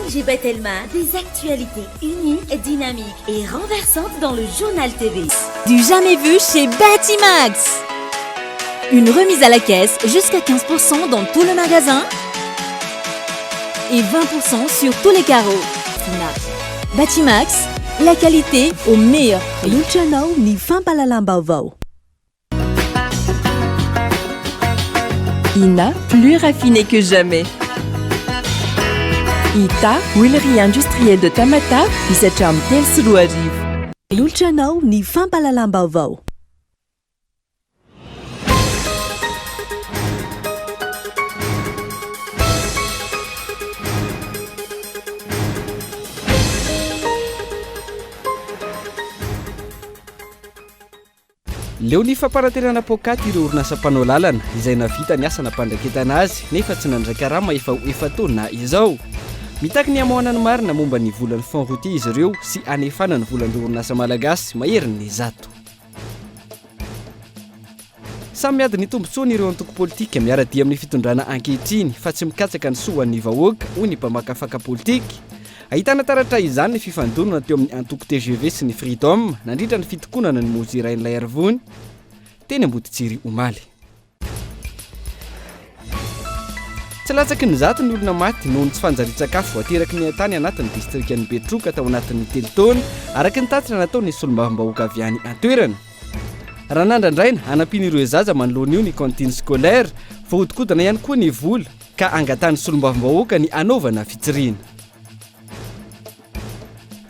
ONG Batelma, des actualités uniques, dynamiques et renversantes dans le Journal TV. Du jamais vu chez Batimax. Une remise à la caisse jusqu'à 15% dans tout le magasin et 20% sur tous les carreaux. Batimax, la qualité au meilleur prix. Manolotra anao ny fampahalalam-baovao. Ina, plus raffiné que jamais. Ita, huilerie industrielle de Tamatave, misy hatramin'ny 2003. Manolotra anao ny fampahalalam-baovao. Leo ny fampanantenana poakaty ireo orinasa mpanao lalana izay nahavita ny asa nampandraiketana azy nefa tsy nandray karama efa ho efa-taona izao. Mitaky ny hamoahana ny marina momba ny volan'ny Fonds routier izy ireo sy hanefana ny volan'ireo orinasa malagasy maherin'ny zato. Samy miady ny tombontsoany ireo antoko politika miara-dia amin'ny fitondrana ankehitriny fa tsy mikatsaka ny soa ho an'ny vahoaka, hoy ny mpamakafaka politika. Ahitana taratra izany ny fifandonana teo amin'ny antoko tgv sy ny Freedom nandritra ny fitokonana ny Mozia Rainilaiarivony teny Amboditsiry omaly. Tsy latsaky ny zato ny olona maty noho ny tsy fanjarian-tsakafo ateraky ny haintany anatin'ny distrikan'i Betroka tao anatin'ny telo taona, araka ny tatitra nataon'ny solombavambahoaka avy any an-toerana. Raha nandrandraina hanampiana ireo zaza manoloana io ny cantine scolaire, voahodinkodina ihany koa ny vola ka angatahan'ny solombavambahoaka ny hanaovana fitsirihina.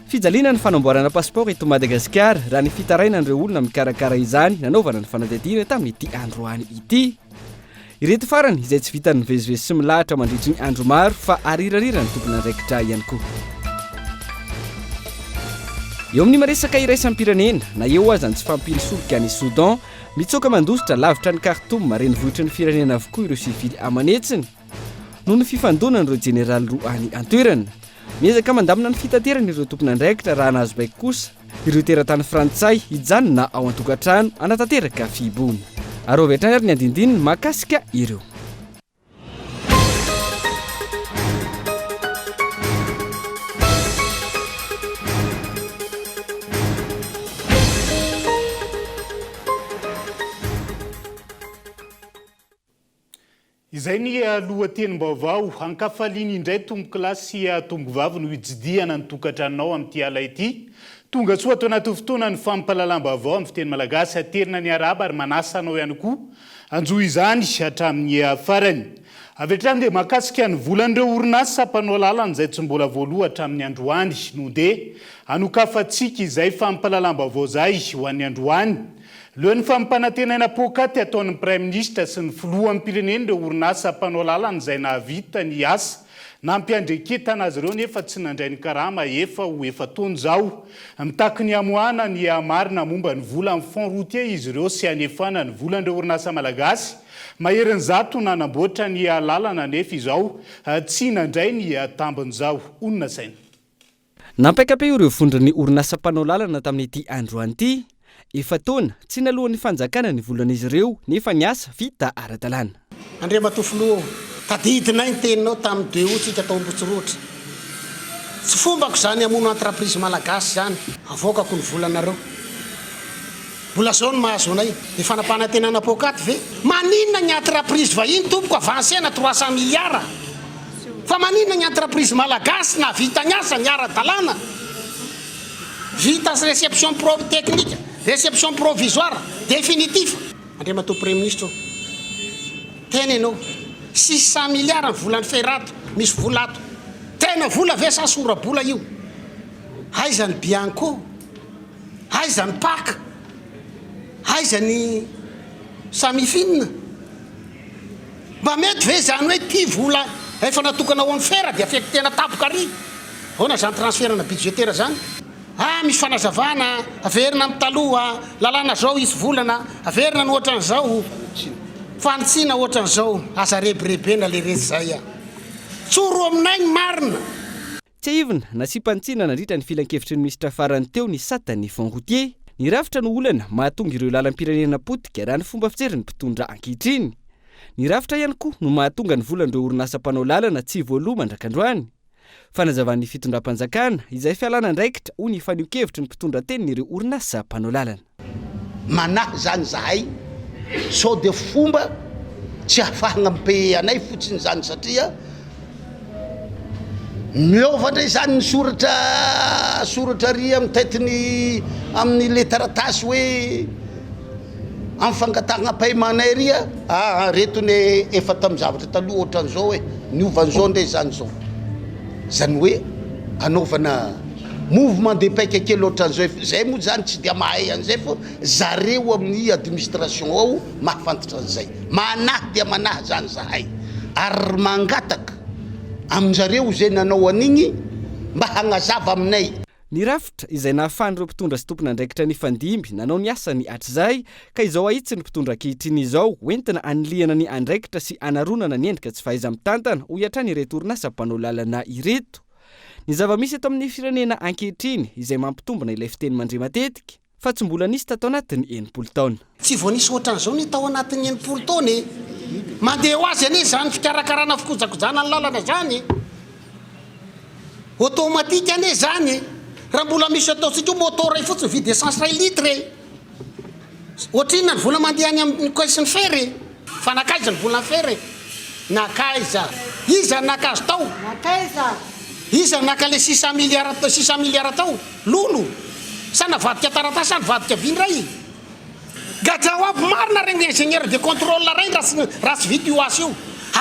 Fijaliana ny fanamboarana pasipaoro eto Madagasikara, raha ny fitarainan'ireo olona mikarakara izany nanaovana ny fanadihadiana tamin'ity androany ity. Ireto farany izay tsy vitan'ny mivezivezy sy milahatra mandritry ny andro maro fa arirariran'ny tompon'andraikitra ihany koa. Eo amin'ny maresaka iraisam-pirenena, na eo aza ny tsy fahampian'ny solika any Soudan, mitsoaka mandositra lavitra an'i Khartoum, renivohitry ny firenena avokoa ireo sivily aman'hetsiny. noho ny fifandonan'ireo jeneraly roa any an-toerana. Miezaka mandamina ny fitaterana ireo tompon'andraikitra raha nahazo baiko kosa ireo teratany frantsay hijanona ao an-tokantrano hanatanteraka fihibohana. Arovy hatrany ary ny andindininy mahakasika ireo. Izay ny lohatenim-baovao. Ankafaliana indray tompokolahy sy tompovavy no hitsidihana ny tokantranonao amin'ity ala ity. Tonga soa ato anaty fotoana ny fampahalalam-baovao amin'ny fiteny malagasy. Aterina ny arahaba ary manasa anao ihany koa hanjohy izany hatramin'ny farany. Avy hatrany dia mahakasika ny volan'ireo orinasa mpanao lalana izay tsy mbola voaloa hatramin'ny androany no ndeha hanokafantsika izay fampahalalam-baovao izay ho an'ny androany. Leo ny fampanantenaina poakaty ataon'ny Praiminisitra sy ny Filoham-pirenena ireo orinasa mpanao lalana izay nahavita ny asa nampiandreketana azy ireo nefa tsy nandray ny karama efa ho efa-taona izao. Mitaky ny hamoahana ny marina momba ny volan'ny Fonds routier izy ireo sy hanefana ny volan'ireo orinasa malagasy maherin'ny zato nanamboatra ny lalana nefa izao tsy nandray ny tambin'izao. Honina saina. Nampiaka-peo ireo vondron'ny orinasa mpanao lalana tamin'ity androany ity. Efa-taona, tsy naloan'ny fanjakana ny volan'izy ireo nefa ny asa vita ara-dalàna. Andriamatoa Filoha ô, tadidinay ny teninao tamin'ny deux août tsika tao Ambotsirohitra. Tsy fombako izany hamono entreprise malagasy izany, avoakako ny volanareo. Mbola zao no mahazo anay. Dia fanampanantenana poakaty ve? Maninona ny entreprise vahiny tompoko avancena 300 milliards? Fa maninona ny entreprise malagasy nahavita ny asany ara-dalàna? Vita réception pro technique, réception provisoire, définitif. Andriamatoa Praiminisitra ô, tena ianao, 600 milliards ny volan'ny fer ato, misy vola ato. Tena vola ve sa sora-bola io? Aiza ny Bianco? Aiza ny Pac? Aiza ny Samifin? Mba mety ve izany hoe ity vola efa natokana ho an'ny fer dia affectena tampoka ary? Ahoana izany transfert-na budgétaire izany? Ah misy fanazavana, averina amin'ny taloha, lalàna zao hisy volana, averina ny ohatran'izao, fanitsiana ohatran'izao, aza rebirebena leretsy zay a! Tsoro aminay ny marina! Tsiahivina, nasiam-panitsiana nandritra ny filankevitry ny minisitra farany teo ny satan'ny Fonds routier. Ny rafitra no olana mahatonga ireo lalam-pirenena potika raha ny fomba fijerin'ny mpitondra ankehitriny. Ny rafitra ihany koa no mahatonga ny volan'ireo orinasa mpanao lalana tsy voaloa mandrak'androany. Fanazavan'ny fitondram-panjakana, izay fialana andraikitra, hoy ny fanehoan-kevitry ny mpitondra tenin'ireo orinasa mpanao lalana. Manahy izany izahay sao dia fomba tsy ahafahana mi-payer anay fotsiny izany satria miova indray izany ny soratra soratra ary amin'ny tête-ny amin'ny le taratasy hoe amin'ny fangatahana paiement anay ary a, aa reto ne efa tamin'ny zavatra taloha ohatran'izao e, niova an'izao indray izany izao, izany hoe anaovana mouvement de paika kely ohatran'izao, zay moa zany tsy dia mahay an'izay fa zareo amin'ny administration ao mahafantatra an'izay, manahy dia manahy zany zahay ary mangataka aminjareo izay nanao an'igny mba hagnazava aminay. Ny rafitra izay nahafahan'ireo mpitondra sy tompon'andraikitra nifandimby nanao ny asany hatrizay ka izao ahitsin'ny mpitondra ankehitriny izao hoentina hanilihana ny andraikitra sy hanaronana ny endrika tsy fahaiza-mitantana, hoy hatrany ireto orinasa mpanao lalana ireto. Ny zava-misy eto amin'ny firenena ankehitriny izay mampitombina ilay fiteny mandre matetika fa tsy mbola nisy tato anatin'ny 60 taona. Tsy vao nisy ohatran'izao anie tao anatin'ny 60 taona e! Mandeha ho azy anie izany fikarakarana fikojakojana ny lalana izany e! Automatique anie izany e! Raha mbola misy ataontsika io moto iray fotsiny vide essence iray litre e! Ohatrinona ny vola mandeha any amin'ny caisse ny fer e? Fa nankaiza ny volan'ny fer e? Nankaiza? Iza no naka azy tao? Nankaiza? Iza no naka le 600 milliards 600 milliards tao? Lolo? Sa navadika taratasy sa nivadika vy indray? Gadrao aby marina regny ingénieur de contrôle regny raha tsy raha tsy vita io asa io.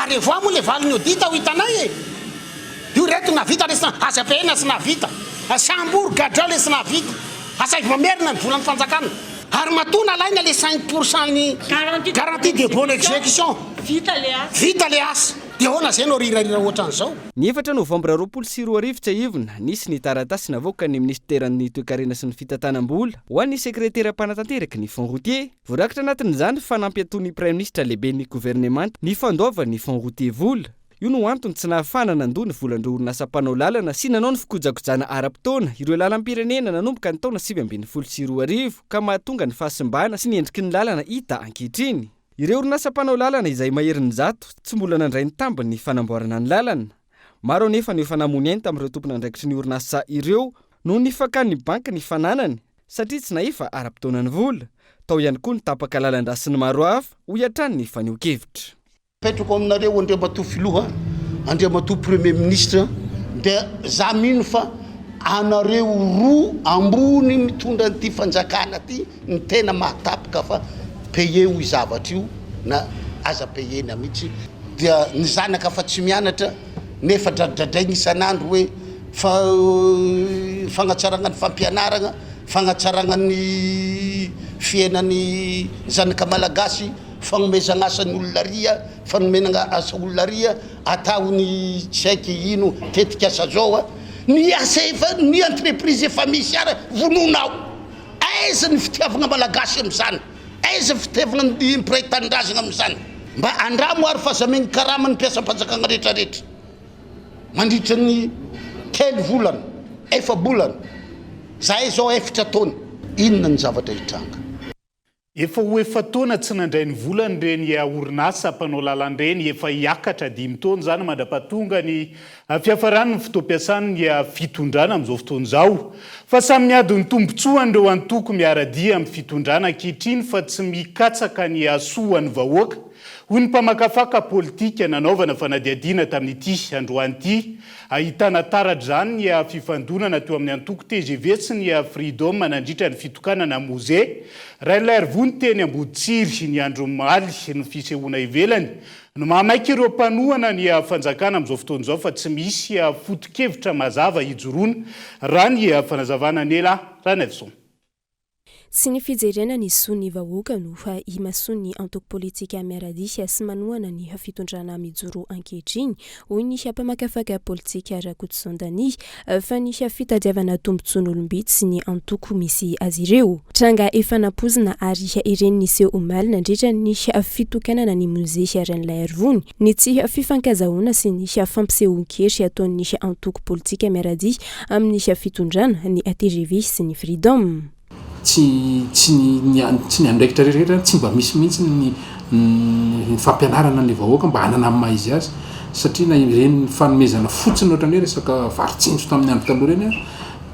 Ary evoà moa le valiny audit ho hitanay e. Io reto nahavita le tsy aza payena tsy nahavita. Sambory gadrao le tsy nahavita. Asaivo mamerina ny volan'ny fanjakana. Ary matoa nalaina le 5 pour cent ny garantie de bonne exécution. Vita le asa. Vita le asa. Dia ahoana zay no rirarira ohatran'izao. Ny 4 novambra 2020 tsiahivina, nisy ny taratasy navoakan'ny minisiteran'ny Toekarena sy ny Fitantanam-bola ho an'ny sekretera mpanatanteraka ny Fonds routier. Voarakitra anatin'izany fa nampiatoan'ny Praiminisitra lehiben'ny governemanta ny fandoavan'ny Fonds routier vola. Io no antony tsy nahafahana nandoa ny volan'ireo orinasa mpanao lalana sy nanao ny fikojakojana ara-potoana ireo lalam-pirenena nanomboka ny taona 2019 ka mahatonga ny fahasimbana sy ny endriky ny lalana hita ankehitriny. Ireo orinasa mpanao lalana izay maherin'ny 100 tsy mbola nandray ny tambin'ny fanamboarana ny lalana. Maro anefa no efa namoy ny ainy tamin'ireo tompon'andraikitry ny orinasa ireo noho ny fakan'ny banky ny fananany satria tsy nahefa ara-potoana ny vola. Tao ihany koa ny tapaka lalan-drà sy ny maro hafa, hoy hatrany ny fanehoan-kevitra. Apetrako aminareo Andriamatoa Filoha, Andriamatoa Premier Ministre, dia za mino fa anareo roa ambony mitondra an'ity fanjakana ty ny tena mahatapaka fa payer io zavatra io na aza payer-na mihitsy, dia ny zanaka fa tsy mianatra nefa dradradraigna isan'andro hoe fa fagnatsaragna ny fampianaragna, fagnatsaragna ny fiainan'ny zanaka malagasy, fagnomezagna asa ny olona aria, fanomenagna asa olona aria, atao ny tsy haiko ino tetikasa zao a, ny asa efa ny entreprise efa misy ara vonoina ao, aiza ny fitiavagna malagasy am'zany? Aiza fitiavagna ny mpiray tanindrazagna amin'izany? Mba andramo ary fa aza amegny karama ny mpiasam-panjakagna retraretra mandritra ny telo volana, efa-bolana. Zahay zao efatra taona, inona ny zavatra hitranga? Efa ho efa-taona tsy nandray ny volany ireny orinasa mpanao lalana ireny, efa hiakatra dimy taona izany mandra-pahatonga ny Fiafaran'ny fotoam-piasan'ny fitondrana amin'izao fotoana izao. Fa samy miady ny tombontsoany ireo antoko miara-dia amin'ny fitondrana ankehitriny fa tsy mikatsaka ny hahasoa ny vahoaka, hoy ny mpamakafaka politika nanaovana fanadihadiana tamin'ity androany ity. Ahitana taratra izany ny fifandonana teo amin'ny antoko tgv sy ny Freedom nandritra ny fitokanana Mozea Rainilaiarivony teny Amboditsiry ny andro omaly ny fisehoana ivelany No mahamaika ireo mpanohana ny fanjakana amin'izao fotoana izao fa tsy misy foto-kevitra mazava hijoroana, raha ny fanazavana Nela Ranaivoson. Tsy ny fijerena ny zon'ny vahoaka no imasoan'ny antoko politika miara-dia sy manohana ny fitondrana mijoro ankehitriny, hoy ny mpamakafaka politika Rakotoson Dany, fa ny fitadiavana tombontsoan'olom-bitsy ny antoko misy azy ireo. Tranga efa nampoizina ary ireny niseho omaly nandritra ny fitokanana ny Mozea Rainilaiarivony, ny tsy fifankazahoana sy ny fampisehoan-kery ataon'ny antoko politika miara-dia amin'ny fitondrana, ny tgv sy ny Freedom. Tsy tsy ny tsy ny andraikitra rehetra rehetra tsy mba misy mihitsy ny ny fampianarana an'ilay vahoaka mba hanana ny maha izy azy. satria na ireny fanomezana fotsiny ohatran'ny hoe resaka vary tsinjo tamin'ny andro taloha ireny ary,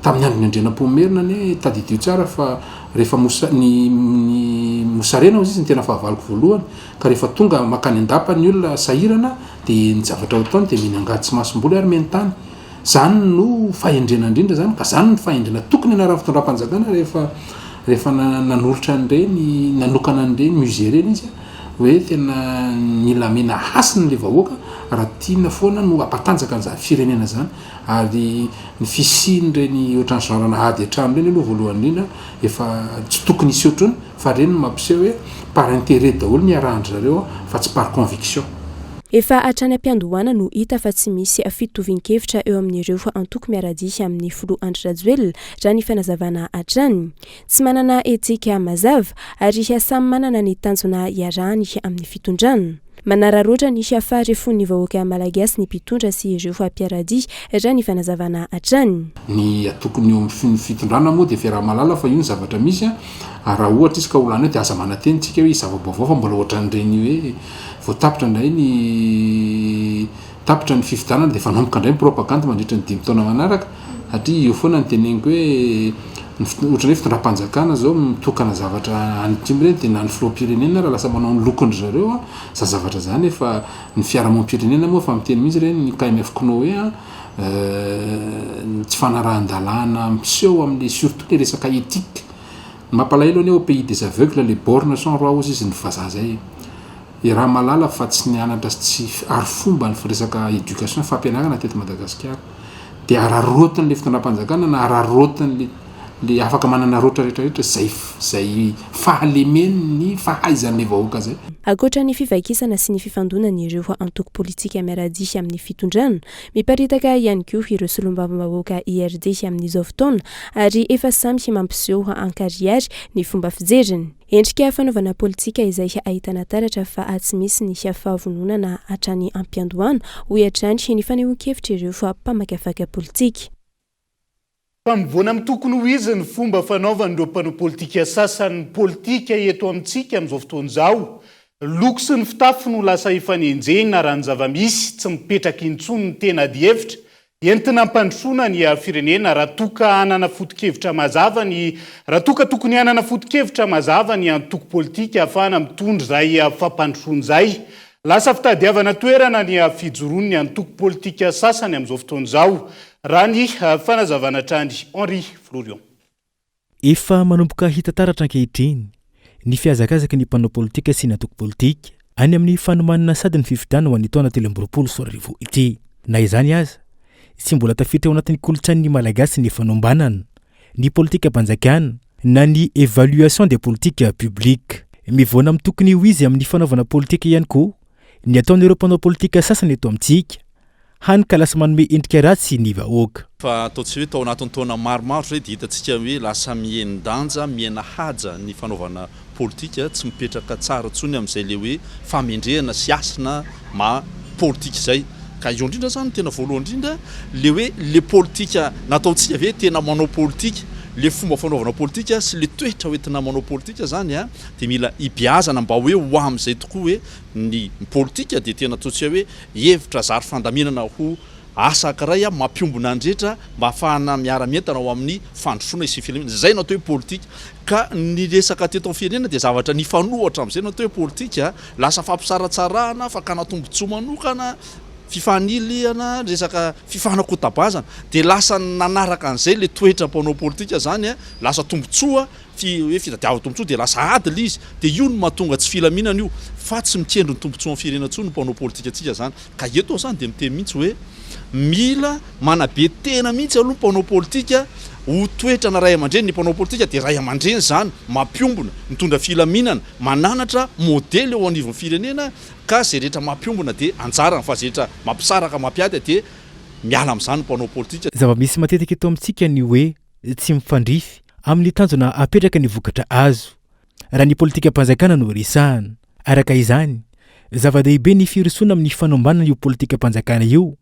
tamin'ny andron'ny Andrianampoinimerina anie tadidio tsara fa rehefa mosa- ny ny mosarena hozy izy no tena fahavaloko voalohany ka rehefa tonga mankany an-dapa ny olona sahirana dia ny zavatra ho ataony dia mihina angady sy masomboly ary meny tany. Zany no fahendrena indrindra zany ka zany no fahendrena tokony anaran'ny fitondram-panjakana rehefa rehefa nanolotra an'ireny nanokana an'ireny musée ireny izy hoe tena mila amena hasina le vahoaka raha tiana foana no hampatanjaka an'izany firenena zany ary ny fisian'ireny ohatran'ny genre-na ady an-trano ireny aloha voalohany indrindra efa tsy tokony hiseho intsony fa ireny no mampiseho hoe par intérêt daholo ny iarahan-dry zareo fa tsy par conviction. Efa hatrany am-piandohana no hita fa tsy misy fitovian-kevitra eo amin'ireo antoko miara-dia amin'ny filoha Andry Rajoelina, raha ny fanazavana hatrany. Tsy manana etika mazava, ary samy manana ny tanjona iarahany amin'ny fitondrana. Manararaotra ny faharefon'ny vahoaka malagasy ny mpitondra sy ireo mpiara-dia, raha ny fanazavana hatrany. Ny antokony eo amin'ny fitondrana moa dia efa iaraha-mahalala fa io ny zavatra misy, ary raha ohatra izy ka ho lany eo dia aza manantena isika hoe hisy zava-baovao fa mbola ohatran'ireny hoe Vao tapitra indray ny tapitra ny fifidianana dia efa hanomboka indray ny propagandy mandritra ny dimy taona manaraka satria eo foana ny teneniko hoe ny ohatran'ny hoe fitondram-panjakana zao mitokana zavatra any dimy ireny dia na ny filoham-pirenena ary lasa manao ny lokon-dry zareo an, zany zavatra zany efa ny fiarahamonim-pirenena moa efa miteny mihitsy ireny ny KMF Cnoe an, ny tsy fanarahan-dalàna miseho amin'le surtout le resaka éthique. Ny mampalahelo anie au pays des aveugles les bornes sont rois ozy izy ny vazaha zay e raha mahalala fa tsy nianatra sy tsy ary fomba ny resaka education fampianarana teto Madagasikara de araraotiny le fitondram-panjakana na araraotiny le le afaka manana roatra rehetra rehetra zay zay fahalemeny ny fahaizan'le vahoaka zay. Ankoatra ny fivakisana sy ny fifandonan'ireo antoko politika miara-dia amin'ny fitondrana, Miparitaka ihany koa ireo solombavambahoaka IRD amin'izao fotoana ary efa samy mampiseho ankarihary ny fomba fijeriny. Endrika fanaovana politika izay ahitana taratra fa tsy misy ny fahavononana hatrany am-piandohana, hoy hatrany ny fanehoan-kevitr'ireo mpamakafaka politika. Mpamivoana amin'ny tokony ho izy ny fomba fanaovan'ireo mpanao politika sasany ny politika eto amintsika amin'izao fotoana izao. Loko sy ny fitafy no lasa ifanenjehina raha ny zava-misy, tsy mipetraka intsony ny tena adihevitra entina hampandrosoana ny firenena raha toa ka hanana foto-kevitra mazava ny raha toa ka tokony hanana foto-kevitra mazava ny antoko politika ahafahana mitondra izay fampandrosoana izay. Lasa fitadiavana toerana ny fijoroan'ny antoko politika sasany amin'izao fotoana izao Raha ny fanazavana hatrany Henri Florion. Efa manomboka hita taratra ankehitriny ny fihazakazaky ny mpanao politika sy ny antoko politika any amin'ny fanomanana sady ny fifidianana ho an'ny taona 2023 ity. Na izany aza, tsy mbola tafiditra ao anatin'ny kolontsain'ny Malagasy ny fanombanana ny politikam-panjakana na ny évaluation des politiques publiques. Mivoana amin'ny tokony ho izy amin'ny fanaovana politika ihany koa ny ataon'ireo mpanao politika sasany eto amintsika. Hany ka lasa manome endrika ratsy ny vahoaka. Fa ataontsika hoe tao anatin'ny taona maromaro izay dia hitantsika hoe lasa mihen-danja, mihena haja ny fanaovana politika, tsy mipetraka tsara intsony amin'izay ilay hoe fahamendrehana sy hasina maha politika izay. Ka eo indrindra izany no tena voalohany indrindra ilay hoe ilay politika nataontsika ve tena manao politika, ilay fomba fanaovana politika sy ilay toetra hoentina manao politika izany dia mila ibeazana mba hoe ho amin'izay tokoa hoe ny politika dia tena ataontsika hoe hevitra zary fandaminana ho asa ankiray mampiombona ny rehetra mba hahafahana miara-mientana ho amin'ny fandrosoana sy filaminana. Izay no atao hoe politika. Ka ny resaka teto amin'ny firenena dia zavatra nifanohitra amin'izay no atao hoe politika. Lasa fampisaratsarahana, fakana tombontsoa manokana, fifanilihana, resaka fifanakotabazana. Dia lasa nanaraka an'izay ilay toetra mpanao politika izany, lasa tombontsoa Fi, hoe fitadiavana tombotsoa dia lasa ady ilay izy, dia io no mahatonga tsy filaminana io, fa tsy mikendry ny tombotsoan'ny firenena intsony ny mpanao politikantsika izany. Ka eto aho izany dia miteny mihitsy hoe mila manabe tena mihitsy aloha ny mpanao politika ho toetrana ray aman-dreny, ny mpanao politika dia ray aman-dreny izany, mampiombona, mitondra filaminana, mananatra modely eo anivon'ny firenena, ka izay rehetra mampiombona dia anjarany, fa izay rehetra mampisaraka, mampiady dia miala amin'izany ny mpanao politika. Zava-misy matetika eto amintsika ny hoe tsy mifandrify amin'ny tanjona apetraka ny vokatra azo, raha ny politikam-panjakana no resahana. Araka izany, zava-dehibe ny firosoana amin'ny fanombanana io politikam-panjakana io,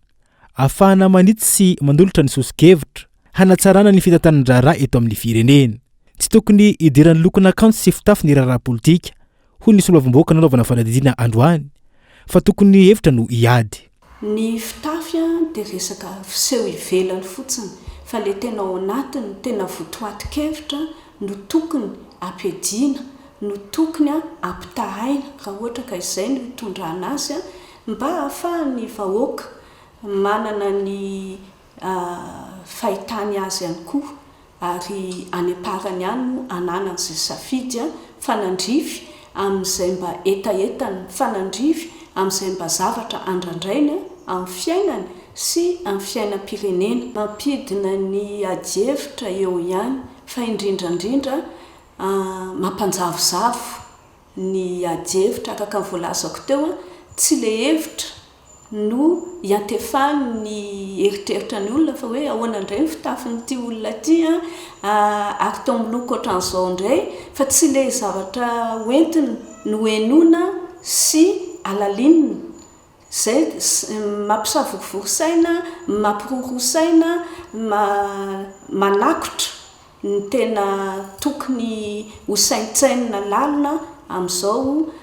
ahafahana manitsy sy manolotra ny soso-kevitra hanatsarana ny fitantanan-draharaha eto amin'ny firenena. Tsy tokony hidiran'ny lokon'akanjo sy fitafy ny raharaha politika, hoy ny solombavambahoaka nanaovana fanadihadiana androany, fa tokony ny hevitra no hiady. Ny fitafy dia resaka fiseho ivelany fotsiny fa ilay tena ao anatiny, ny tena votoatin-kevitra no tokony ampiadiana, no tokony ampitahaina raha ohatra ka izay no hitondrana azy mba hahafahan'ny vahoaka manana ny fahitany azy ihany koa ary any am-parany any no ananany izay safidy mifanandrify amin'izay mba hetahetany, mifanandrify amin'izay mba zavatra andrandrainy amin'ny fiainany sy amin'ny fiainam-pirenena. Mampidina ny adihevitra eo ihany fa indrindra indrindra mampanjavozavo ny adihevitra araka ny voalazako teo, tsy ilay hevitra no iantefany ny eritreritra ny olona fa hoe ahoana indray ny fitafin'ity olona ity an, ary toa miloko ohatran'izao indray fa tsy ilay zavatra hoentiny no henoina sy alalinina. Izay mampisavorovoro saina, mampiroroa saina, manakotra ny tena tokony ho saintsainina lalina amin'izao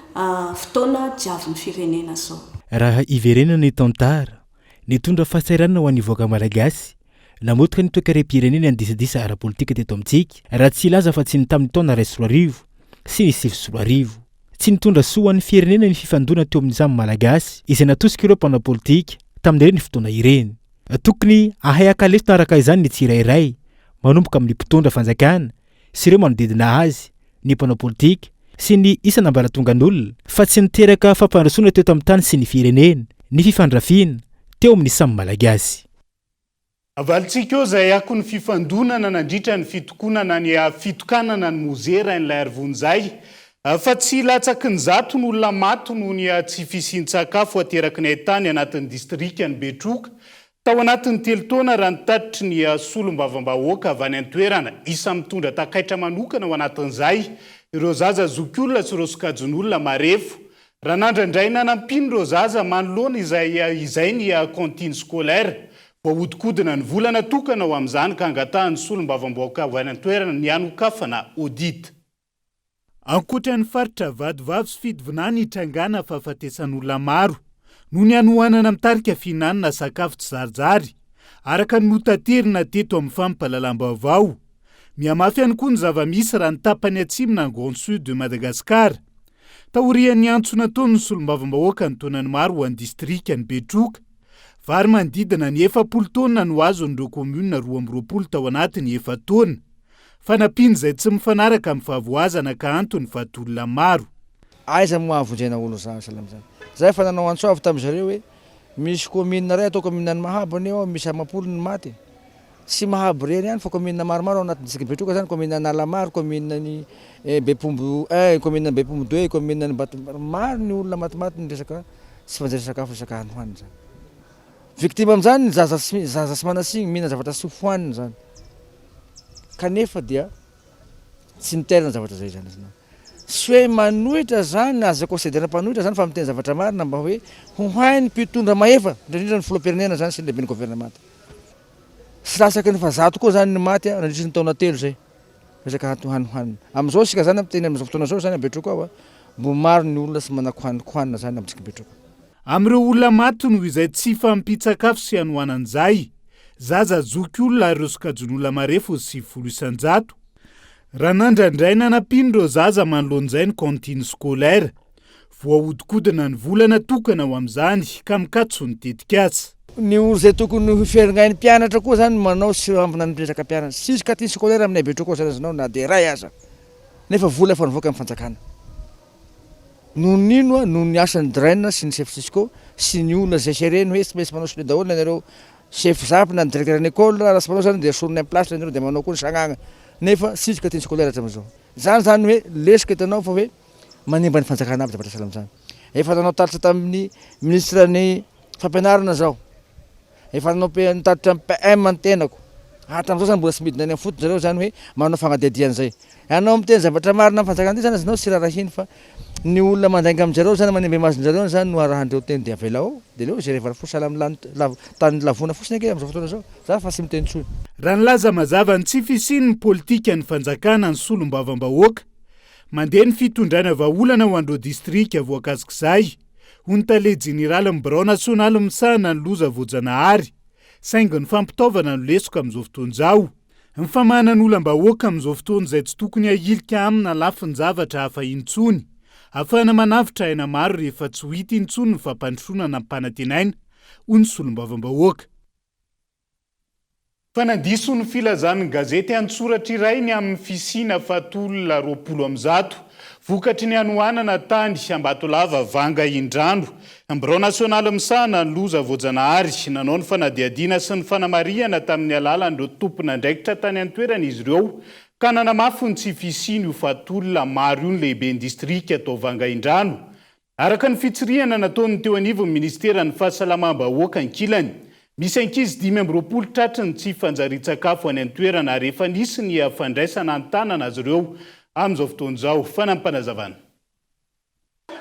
fotoana diavin'ny firenena izao. Raha hiverenana ny tantara, nitondra fahasahiranana ho an'ny vahoaka malagasy, namotika ny toekarem-pirenena ny disadisa ara-politika teto amintsika, raha tsy hilaza afa-tsy ny tamin'ny taona 2001 sy ny 2009. Tsy nitondra soa ho an'ny firenena ny fifandonana teo amin'ny samy Malagasy izay natosik'ireo mpanao politika tamin'ireny fotoana ireny. Tokony hahay haka lesona araka izany ny tsirairay, manomboka amin'ny mpitondra fanjakana sy ireo manodidina azy, ny mpanao politika sy ny isan'ambaratongan'olona fa tsy niteraka fampandrosoana teto amin'ny tany sy ny firenena ny fifandrafiana teo amin'ny samy Malagasy. Avalintsika eo izay akon'ny fifandonana nandritra ny fitokonana ny fitokanana ny Mozea Rainilaiarivony fa tsy latsaky ny zato ny olona maty noho ny tsy fisian-tsakafo ateraky ny haitany anatin'ny distrikan'i Betroka tao anatin'ny telo taona raha ny tatitry ny solombavambahoaka avy any an-toerana. Isan'ny mitondra takaitra manokana ao anatin'izay ireo zaza zokiolona sy ireo sokajin'olona marefo. Raha nandrandraina nampian'ireo zaza manoloana izay izay ny cantine scolaire, voahodinkodina ny vola natokana ho amin'izany ka angatahan'ny solombavambahoaka avy any an-toerana ny hanokafana audit. Ankoatra ny faritra Vatovavy sy Fitovinany nitrangana fahafatesan'olona maro noho ny hanoanana mitarika fihinanana sakafo tsizarizary, araka ny notaterina teto amin'ny fampahalalam-baovao. Mihamafy ihany koa ny zava-misy raha ny tapany atsimo na Grand Sud de Madagascar. Taorian'ny antso nataon'ny solombavambahoaka ny taonany maro ho an'ny distrikan'i Betroka, vary manodidina ny 40 taonina no azon'ireo kaominina 22 tao anatin'ny efa-taona. Fanampiana izay tsy mifanaraka amin'ny fahavoazana ka antony faty olona maro. Aiza moa ahavonjena olona zany sahala amin'izany. Za efa nanao antso avo tamin'ny zareo hoe misy commune iray atao commune an'i Mahabo anie ao misy amam-polony ny maty e. Tsy Mahabo irery ihany fa commune maromaro ao anatin'ny district Betroka zany, commune Analamary, commune an'i Bepombo un, commune an'i Bepombo deux, commune an'i Ambato, maro ny olona matimaty ny resaka tsy fanjariana sakafo resaka hany hohanina zany. Victime amin'izany ny zaza sy zaza sy manasiny mihinana zavatra tsy hohaniny zany. Kanefa dia tsy mitairina zavatra zay zany izy. Tsy hoe manohitra zany, aza considère mpanohitra zany fa miteny zavatra marina mba hoe ho hain'ny mpitondra mahefa, indrindra indrindra ny filoham-pirenena zany sy ny lehiben'ny governemanta. Tsy latsaky ny fahazato koa zany ny maty nandritry ny taona telo zay. Resaka hanohanina. Amin'izao isika zany miteny amin'izao fotoana izao zany Betroka ao a, mbo maro ny olona tsy manan-kohanikohanina zany amintsika Betroka. Amin'ireo olona maty noho izay tsy fahampian-tsakafo sy hanoanana izay, zaza zokiolona ary ireo sokajin'olona marefo ny 90%. Raha nandrandraina nampian'ireo zaza manoloana izay ny cantine scolaire, Voahodinkodina ny vola natokana ho amin'izany ka mikatso ny tetikasa. Ny olo izay tokony ho feringain'ny mpianatra koa zany manao tsirambina ny resaka mpianatra. Tsisy cantine scolaire aminay Betroka ao Zanazanao na dia iray aza. Nefa vola efa nivoaka ny fanjakana. Noho ny ino? Noho ny asan'ny DREN sy ny chef cisco sy ny olona izay sereny hoe tsy maintsy manao sonia daholo ianareo chef zap na ny directeur ny école raha tsy manao zany dia esorina amin'ny place ianareo dia manao koa ny sagnagna. Nefa tsisy cantine scolaire hatramin'izao. Zany zany hoe lesoka hitanao fa hoe manimba ny fanjakana aby zavatra sahala amin'izany. Efa nanao tatitra tamin'ny minisitra ny fampianarana zaho, efa nanao tatitra amin'ny PM ny tenako, hatramin'izao zany mbola tsy midina any amin'ny fotony zareo zany hoe manao fanadihadiana izay. Ianao miteny zavatra marina amin'ny fanjakana ity zany azonao tsy rarahiny fa ny olona mandainga amin-jareo zany manimba imason-jareo zany no arahan-dreo teny dia avelao ao, dia aleo jerevana fotsiny sahala amin'ny lanitra lavo tany lavona fotsiny ange amin'izao fotoana izao, za fa tsy miteny intsony. Raha nilaza mazava ny tsy fisian'ny politikan'ny fanjakana ny solombavambahoaka, Mandeha ny fitondrana vahaolana ho an'ireo distrika voakasik'izay. hoy ny tale jeneralin'ny birao nasionaly misahana ny loza voajanahary, saingy ny fampitaovana no lesoka amin'izao fotoana izao. Ny famahanan'olam-bahoaka amin'izao fotoana izay tsy tokony hahilika amina lafin-javatra hafa intsony, ahafahana manavotra aina maro rehefa tsy ho hita intsony ny fampandrosoana nampanantenaina, hoy ny solombavambahoaka. Fa nandiso ny filazan'ny gazety an-tsoratra iray ny amin'ny fisiana faty olona 120 vokatry ny hanoanana tany Ambatolava Vangaindrano. Ny Birao nasionaly misahana ny loza voajanahary, nanao ny fanadihadiana sy ny fanamarihana tamin'ny alalan'ireo tompon'andraikitra tany an-toerana izy ireo ka nanamafy ny tsy fisian'io faty olona maro io ny lehiben'ny distrika tao Vangaindrano. Araka ny fitsirihana nataon'ny teo anivon'ny minisiteran'ny Fahasalamam-bahoaka ankilany, misy ankizy 25 tratry ny tsy fanjarian-tsakafo any an-toerana ary efa nisy ny fandraisana an-tanana azy ireo amin'izao fotoana izao. Fanampinazavana.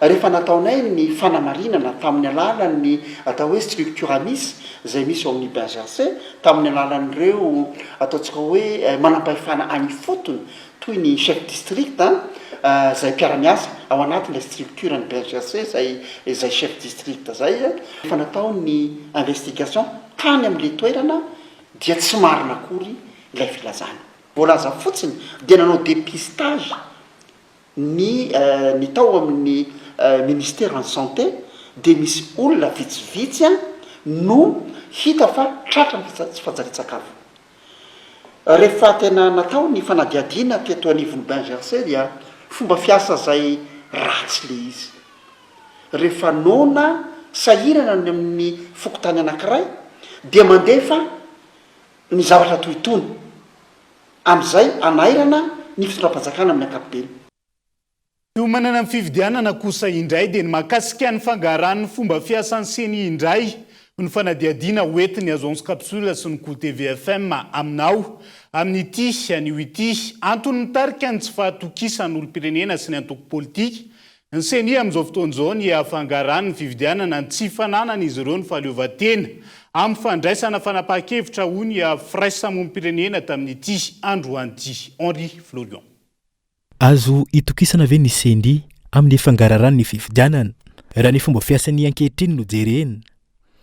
Rehefa nataonay ny fanamarinana tamin'ny alalan'ny atao hoe structure AMIS izay misy ao amin'ny BNGRC, tamin'ny alalan'ireo ataontsika hoe manampahefana any ifotony toy ny chef district izay mpiara-miasa ao anatin'ilay structure ny BNGRC izay izay chef district izay, rehefa natao ny investigation tany amin'ilay toerana dia tsy marina akory ilay filazana. Voalaza fotsiny dia nanao dépistage ny ny tao amin'ny ministeran'ny santé dia misy olona vitsivitsy no hita fa tratra ny tsy fanjarian-tsakafo. Rehefa tena natao ny fanadihadiana teto anivon'ny BNGRC dia fomba fiasa izay ratsy le izy. Rehefa noana sahirana ny amin'ny fokontany anankiray dia mandefa ny zavatra toy itony. Amin'izay hanairana ny fitondram-panjakana amin'ny ankapobeny. Fiomanana amin'ny fifidianana kosa indray dia ny mahakasika ny fangaharan'ny fomba fiasan'ny Ceni indray ny fanadihadiana hoentin'ny Agence Capsule sy ny Kolo TV FM aminao amin'ity anio ity. Antony mitarika ny tsy fahatokisan'ny olom-pirenena sy ny antoko politika ny Ceni amin'izao fotoana izao ny fangaharan'ny fifidianana ny tsy fananan'izy ireo ny fahaleovantena amin'ny fandraisana fanapahan-kevitra hoy ny firaisamonim-pirenena tamin'ity androany ity. Henri Florian. Azo itokisana ve ny Ceni amin'ny fangararan'ny fifidianana, raha ny fomba fiasany ankehitriny no jerena?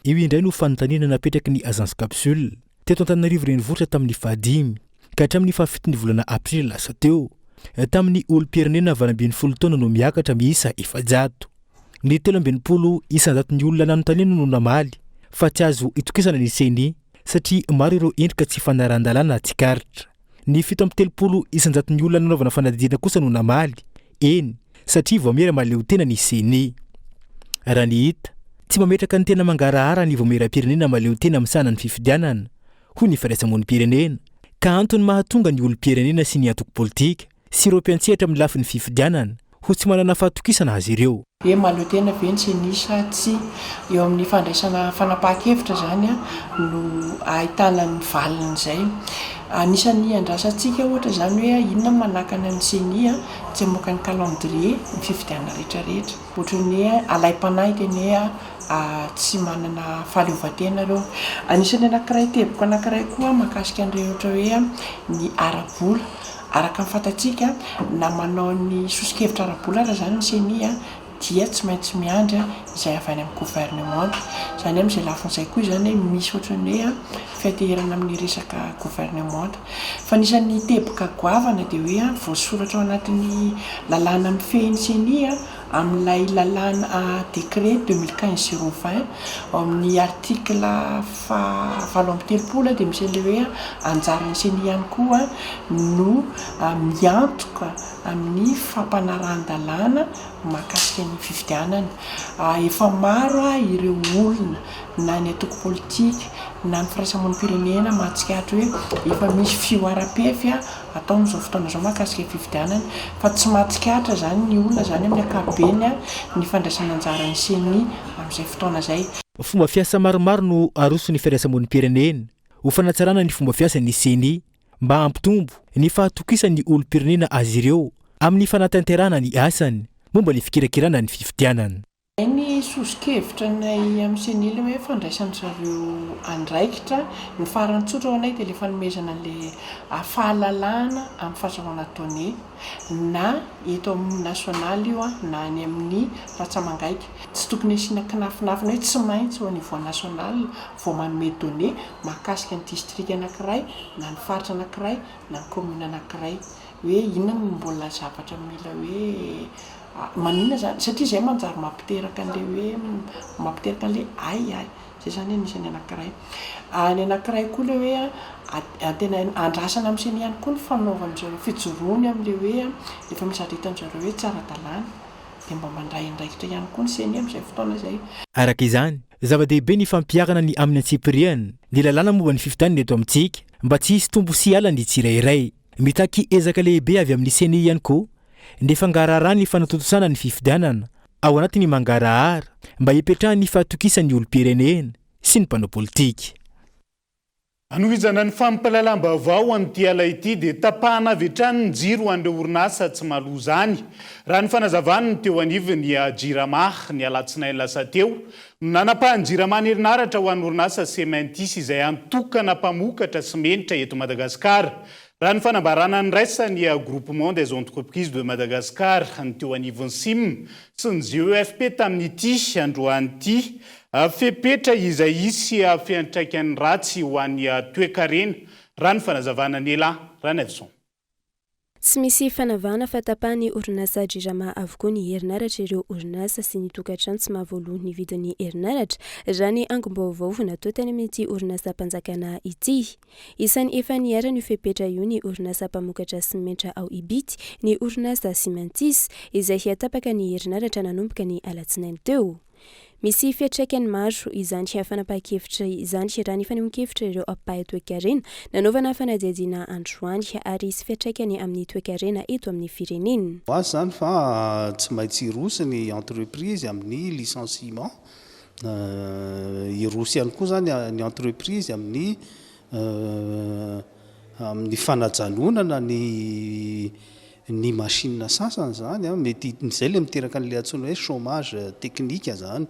Io indray no fanontaniana napetraky ny Agence Capsule teto Antananarivo Renivohitra tamin'ny fahadimy ka hatramin'ny fahafiton'ny volana aprily lasa teo, tamin'ny olom-pirenena 18 taona no miakatra miisa 400. Ny 63 isan-jaton'ny olona nanontaniana no namaly fa tsy azo itokisana ny Ceni satria maro ireo endrika tsy fanarahan-dalàna tsikaritra. Ny 37 isan-jaton'ny olona nanaovana fanadihadiana kosa no namaly, eny, satria vaomiera mahaleotena ny Ceni. Raha ny hita, tsy mametraka ny tena mangarahara ny vaomieram-pirenena mahaleotena misahana ny fifidianana, hoy ny firaisamonim-pirenena, ka antony mahatonga ny olom-pirenena sy ny antoko politika sy ireo mpiantsehatra amin'ny lafiny fifidianana ho tsy manana fahatokisana azy ireo. Hoe mahaleo tena ve ny ceni sa tsia? Eo amin'ny fandraisana fanapahan-kevitra izany no ahitana ny valin'izay. Anisan'ny andrasantsika ohatra izany hoe inona no manakana ny ceni tsy hamoaka ny calendrier ny fifidianana rehetra rehetra. Ohatran'ny hoe alaim-panahy teny hoe tsy manana fahaleovantena ireo. Anisan'ny anankiray teboka anankiray koa mahakasika an'ireo ohatra hoe ny ara-bola. Araka ny fantatsika, na manao ny soso-kevitra ara-bola aza izany ny Ceni dia tsy maintsy miandry izay avy any amin'ny governemanta. Izany hoe amin'izay lafiny izay koa izany misy ohatran'ny hoe fianteherana amin'ny resaka governemanta. Fa anisan'ny teboka goavana dia hoe voasoratra ao anatin'ny lalàna mifehy ny Ceni amin'ilay lalàna décret 2015 020 ao amin'ny article faha 38 dia misy an'ilay hoe anjaran'ny ceni ihany koa no miantoka amin'ny fampanarahan-dalàna mahakasika ny fifidianana. Efa maro ireo olona na ny antoko politika na ny firaisamonim-pirenena mahatsikaritra hoe efa misy fihoaram-pefy atao amin'izao fotoana izao mahakasika ny fifidianana fa tsy mahatsikaritra izany ny olona izany amin'ny ankapobeny ny fandraisana anjaran'ny ceni amin'izay fotoana izay. Fomba fiasa maromaro no aroson'ny firaisamonim-pirenena ho fanatsarana ny fomba fiasan'ny ceni mba hampitombo ny fahatokisan'ny olom-pirenena azy ireo amin'ny fanatanterahana ny asany momba ny fikirakirana ny fifidianana. Ny soso-kevitra anay amin'ny Ceni ilay hoe fandraisan-dry zareo andraikitra, ny farany tsotra ho anay dia ilay fanomezana an'ilay fahalalahana amin'ny fahazahoana données na eto amin'ny national io na any amin'ny ratsa-mangaika. Tsy tokony asiana kinafinafina hoe tsy maintsy au niveau national vao manome données mahakasika ny distrika anankiray na ny faritra anankiray na ny commune anankiray hoe inona no mbola zavatra mila hoe Maninona zany? Satria zay manjary mampiteraka an'le hoe mampiteraka an'le ahiahy. Zay zany anisan'ny anankiray. Ny anankiray koa le hoe tena andrasana amin'ny ceni ihany koa ny fanaovan-dry zareo fijoroany amin'le hoe efa misy zavatra hitan-dry zareo hoe tsy ara-dalàna dia mba mandray andraikitra ihany koa ny ceni amin'izay fotoana izay. Araka izany, zava-dehibe ny fampiharana ny amin'ny antsipiriany ny lalàna momba ny fifidianana eto amintsika mba tsy hisy tombo sy ala ny tsirairay. Mitaky ezaka lehibe avy amin'ny Ceni ihany koa ny fangaraharaha ny fanatontosana ny fifidianana ao anatin'ny mangarahara mba hipetrahan'ny fahatokisan'ny olom-pirenena sy ny mpanao politika. Hanohizana ny fampahalalam-baovao amin'ity ala ity dia tapahana avy hatrany ny jiro ho an'ireo orinasa tsy mahaloa izany, raha ny fanazavan'ny teo anivon'ny Jirama ny alatsinainy lasa teo no nanapahan'ny Jirama ny herinaratra ho an'ny orinasa Cementis izay antokana mpamokatra simenitra eto Madagasikara Raha ny fanambarana niraisan'ny Groupement des Entreprises de Madagascar, ny teo anivon'ny Sim, sy ny GEFP tamin'ity androany ity, fepetra izay hisy fiantraikany ratsy ho an'ny toekarena, raha ny fanazavana Nela Ranaivoson. Tsy misy fanavahana fa tapahan'ny orinasa Jirama avokoa ny herinaratra ireo orinasa sy ny tokantrano tsy mahavoaloa ny vidin'ny herinaratra, raha ny angom-baovao natao tany amin'ity orinasam-panjakana ity. Isan'ny efa niharan'io fepetra io ny orinasa mpamokatra simenitra ao Ibity, ny orinasa Cimentis, izay tapaka ny herinaratra nanomboka ny alatsinainy teo. Misy fiantraikany maro izany fanapahan-kevitra izany raha ny fanehoan-kevitra ireo mpahay toekarena nanaovana fanadihadiana androany ary hisy fiantraikany amin'ny toekarena eto amin'ny firenena. Ho azy izany fa tsy maintsy hiroso ny entreprise amin'ny licenciement Hiroso ihany koa izany ny entreprise amin'ny amin'ny fanajanonana ny ny machine sasany izany an, mety izay ilay miteraka an'ilay antsoina hoe chômage technique izany.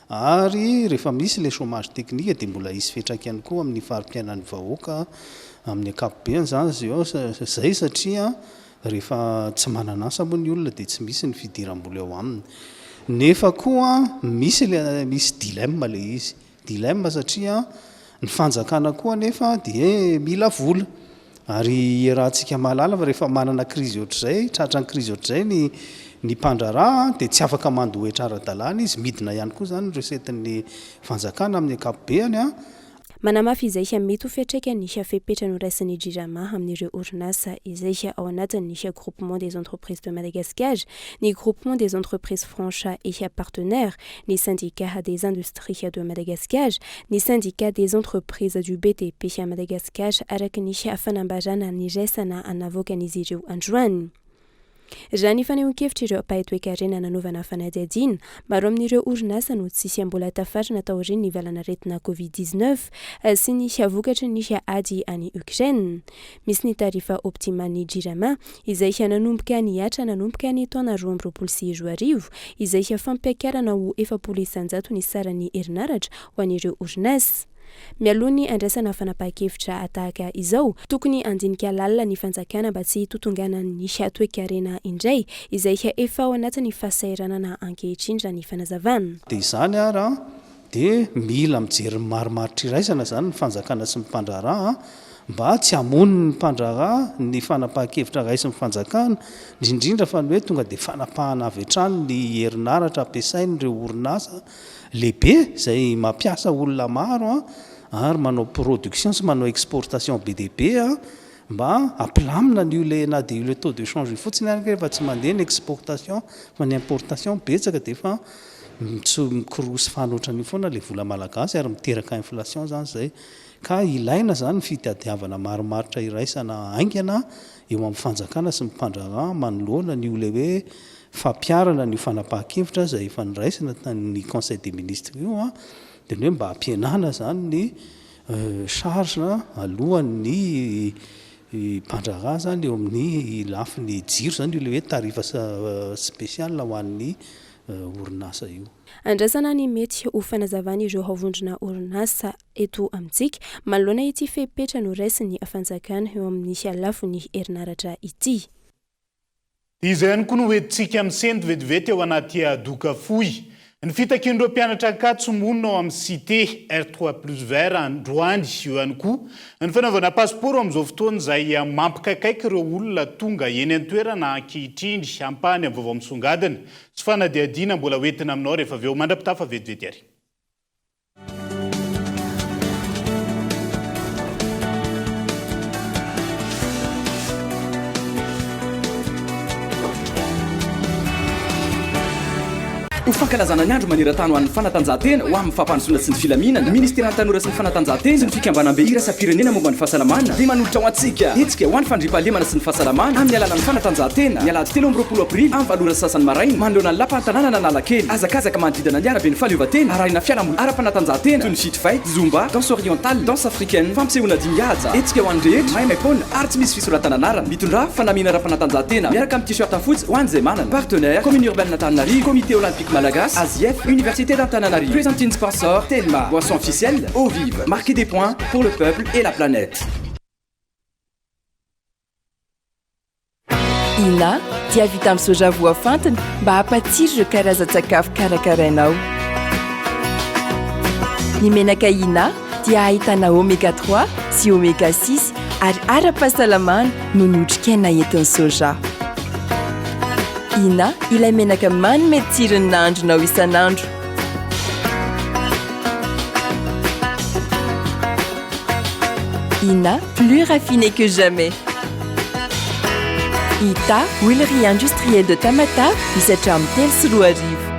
Ary rehefa misy ilay chômage technique dia mbola hisy fiantraikany koa amin'ny fari-piainan'ny vahoaka amin'ny ankapobeny izany izay satria Rehefa tsy manana asa moa ny olona dia tsy misy ny fidiram-bola eo aminy. Nefa koa misy ilay misy dilemme ilay izy. Dilemme satria ny fanjakana koa anefa dia mila vola. Ary iarahantsika mahalala fa rehefa manana krizy ohatr'izay, tratran'ny krizy ohatr'izay ny ny mpandraharaha dia tsy afaka mandoa hetra ara-dalàna izy. Midina ihany koa izany ny recette-n'ny fanjakana amin'ny ankapobeny. Manamafy izay mety ho fiantraikan'ny fepetra noraisin'ny Jirama amin'ireo orinasa izay ao anatin'ny Groupement des entreprises de Madagascar, ny Groupement des entreprises franches et partenaires, ny Syndicat des industries de Madagascar, ny Syndicat des entreprises du BTP Madagascar, araka ny fanambarana niraisana navoakan'izy ireo androany. Raha ny fanehoan-kevitr'ireo mpahay toekarena nanaovana fanadihadiana, maro amin'ireo orinasa no tsy mbola tafarina taorian'ny valanaretina Covid 19 sy ny vokatry ny ady any Ukraine. Misy ny tarifa Optima-n'ny Jirama izay nanomboka nihatra nanomboka ny taona 2022 izay fampiakarana ho 40% ny saran'ny herinaratra ho an'ireo orinasa. Mialoha ny handraisana fanapahan-kevitra tahaka izao, tokony handinika lalina ny fanjakana mba tsy hitotonganan'ny toekarena indray, izay efa ao anatin'ny fahasahiranana ankehitriny raha ny fanazavana. Dia izany ary an, dia mila mijery ny marimaritra iraisana izany ny fanjakana sy ny mpandraharaha mba tsy hamono ny mpandraharaha ny fanapahan-kevitra raisin'ny fanjakana, indrindra fa ny hoe tonga dia fanapahana avy hatrany ny herinaratra ampiasain'ireo orinasa lehibe izay mampiasa olona maro an, ary manao production sy manao exportation be dia be an, mba hampilamina an'io le na dia io le taux de change io fotsiny ary rehefa tsy mandeha ny exportation fa ny importation betsaka dia efa mitso- mikorosy fano ohatran'io foana le vola malagasy ary miteraka inflation zany izay. Ka ilaina zany ny fitadiavana marimaritra iraisana haingana eo amin'ny fanjakana sy ny mpandraharaha manoloana an'io le hoe fampiharana an'io fanapahan-kevitra izay efa noraisina tamin'ny conseil des ministres io dia ny hoe mba hampihenana izany ny charge alohan'ny mpandraharaha izany eo amin'ny lafiny jiro izany io ilay hoe tarif spécial ho an'ny. orinasa io. Andrasana ny mety ho fanazavan'ireo vondrona orinasa eto amintsika manoloana ity fepetra noraisin'ny fanjakana eo amin'ny lafiny herinaratra ity. Izay ihany koa no hoentintsika misento vetivety ao anaty doka fohy. Ny fitakian'ireo mpianatra Ankatso monina ao amin'ny Cité R trois plus vert androany. Eo ihany koa ny fanaovana pasipaoro amin'izao fotoana izay mampikaikaiky ireo olona tonga eny an-toerana ankehitriny. Ampahany amin'ny vaovao misongadina sy fanadihadiana mbola hoentina aminao rehefa avy eo. Mandra-pitafa vetivety ary. Ho fankalazana ny Andro maneran-tany ho an'ny fanatanjahantena ho amin'ny fampandrosoana sy ny filaminana, ny Ministeran'ny Tanora sy ny Fanatanjahantena sy ny Fikambanambe Iraisam-pirenena momba ny Fahasalamana dia manolotra ho antsika hetsika ho an'ny fandriampahalemana sy ny fahasalamana amin'ny alalan'ny fanatanjahantena ny alahady 23 aprily amin'ny valo ora sy sasany maraina manoloana ny Lapan'ny tanànan'Analakely. Hazakazaka manodidina ny araben'ny fahaleovantena arahina fialamboly ara-panatanjahantena toy ny fit fight, zumba, danse orientale, danse africaine, fampisehoana dihy mihaja, hetsika ho an'ny rehetra, maimaim-poana ary tsy misy fisoratana anarana. Mitondrà fanamiana ara-panatanjahantena miaraka amin'ny t-shirt fotsy ho an'izay manana. Partenaire, Commune Urbaine Antananarivo, Comité Olympique Malagasy, ASIF, Université d'Antananarivo. Presenting sponsor, Telma. Boisson officielle, Eau Vive. Marquez des points pour le peuple et la planète. Ina dia vita amin'ny soja voafantina mba hampatsiro ireo karazan-tsakafo karakarainao. Ny menaka Ina dia ahitana oméga 3 sy oméga 6 ary ara-pahasalamana noho ny otrikaina entin'ny soja. Ina ilay menaka manome tsiro ny nahandronao isan'andro. Ina, plus raffiné que jamais. Ita, huilerie industrielle de Tamatave, misy hatramin'ny 2003.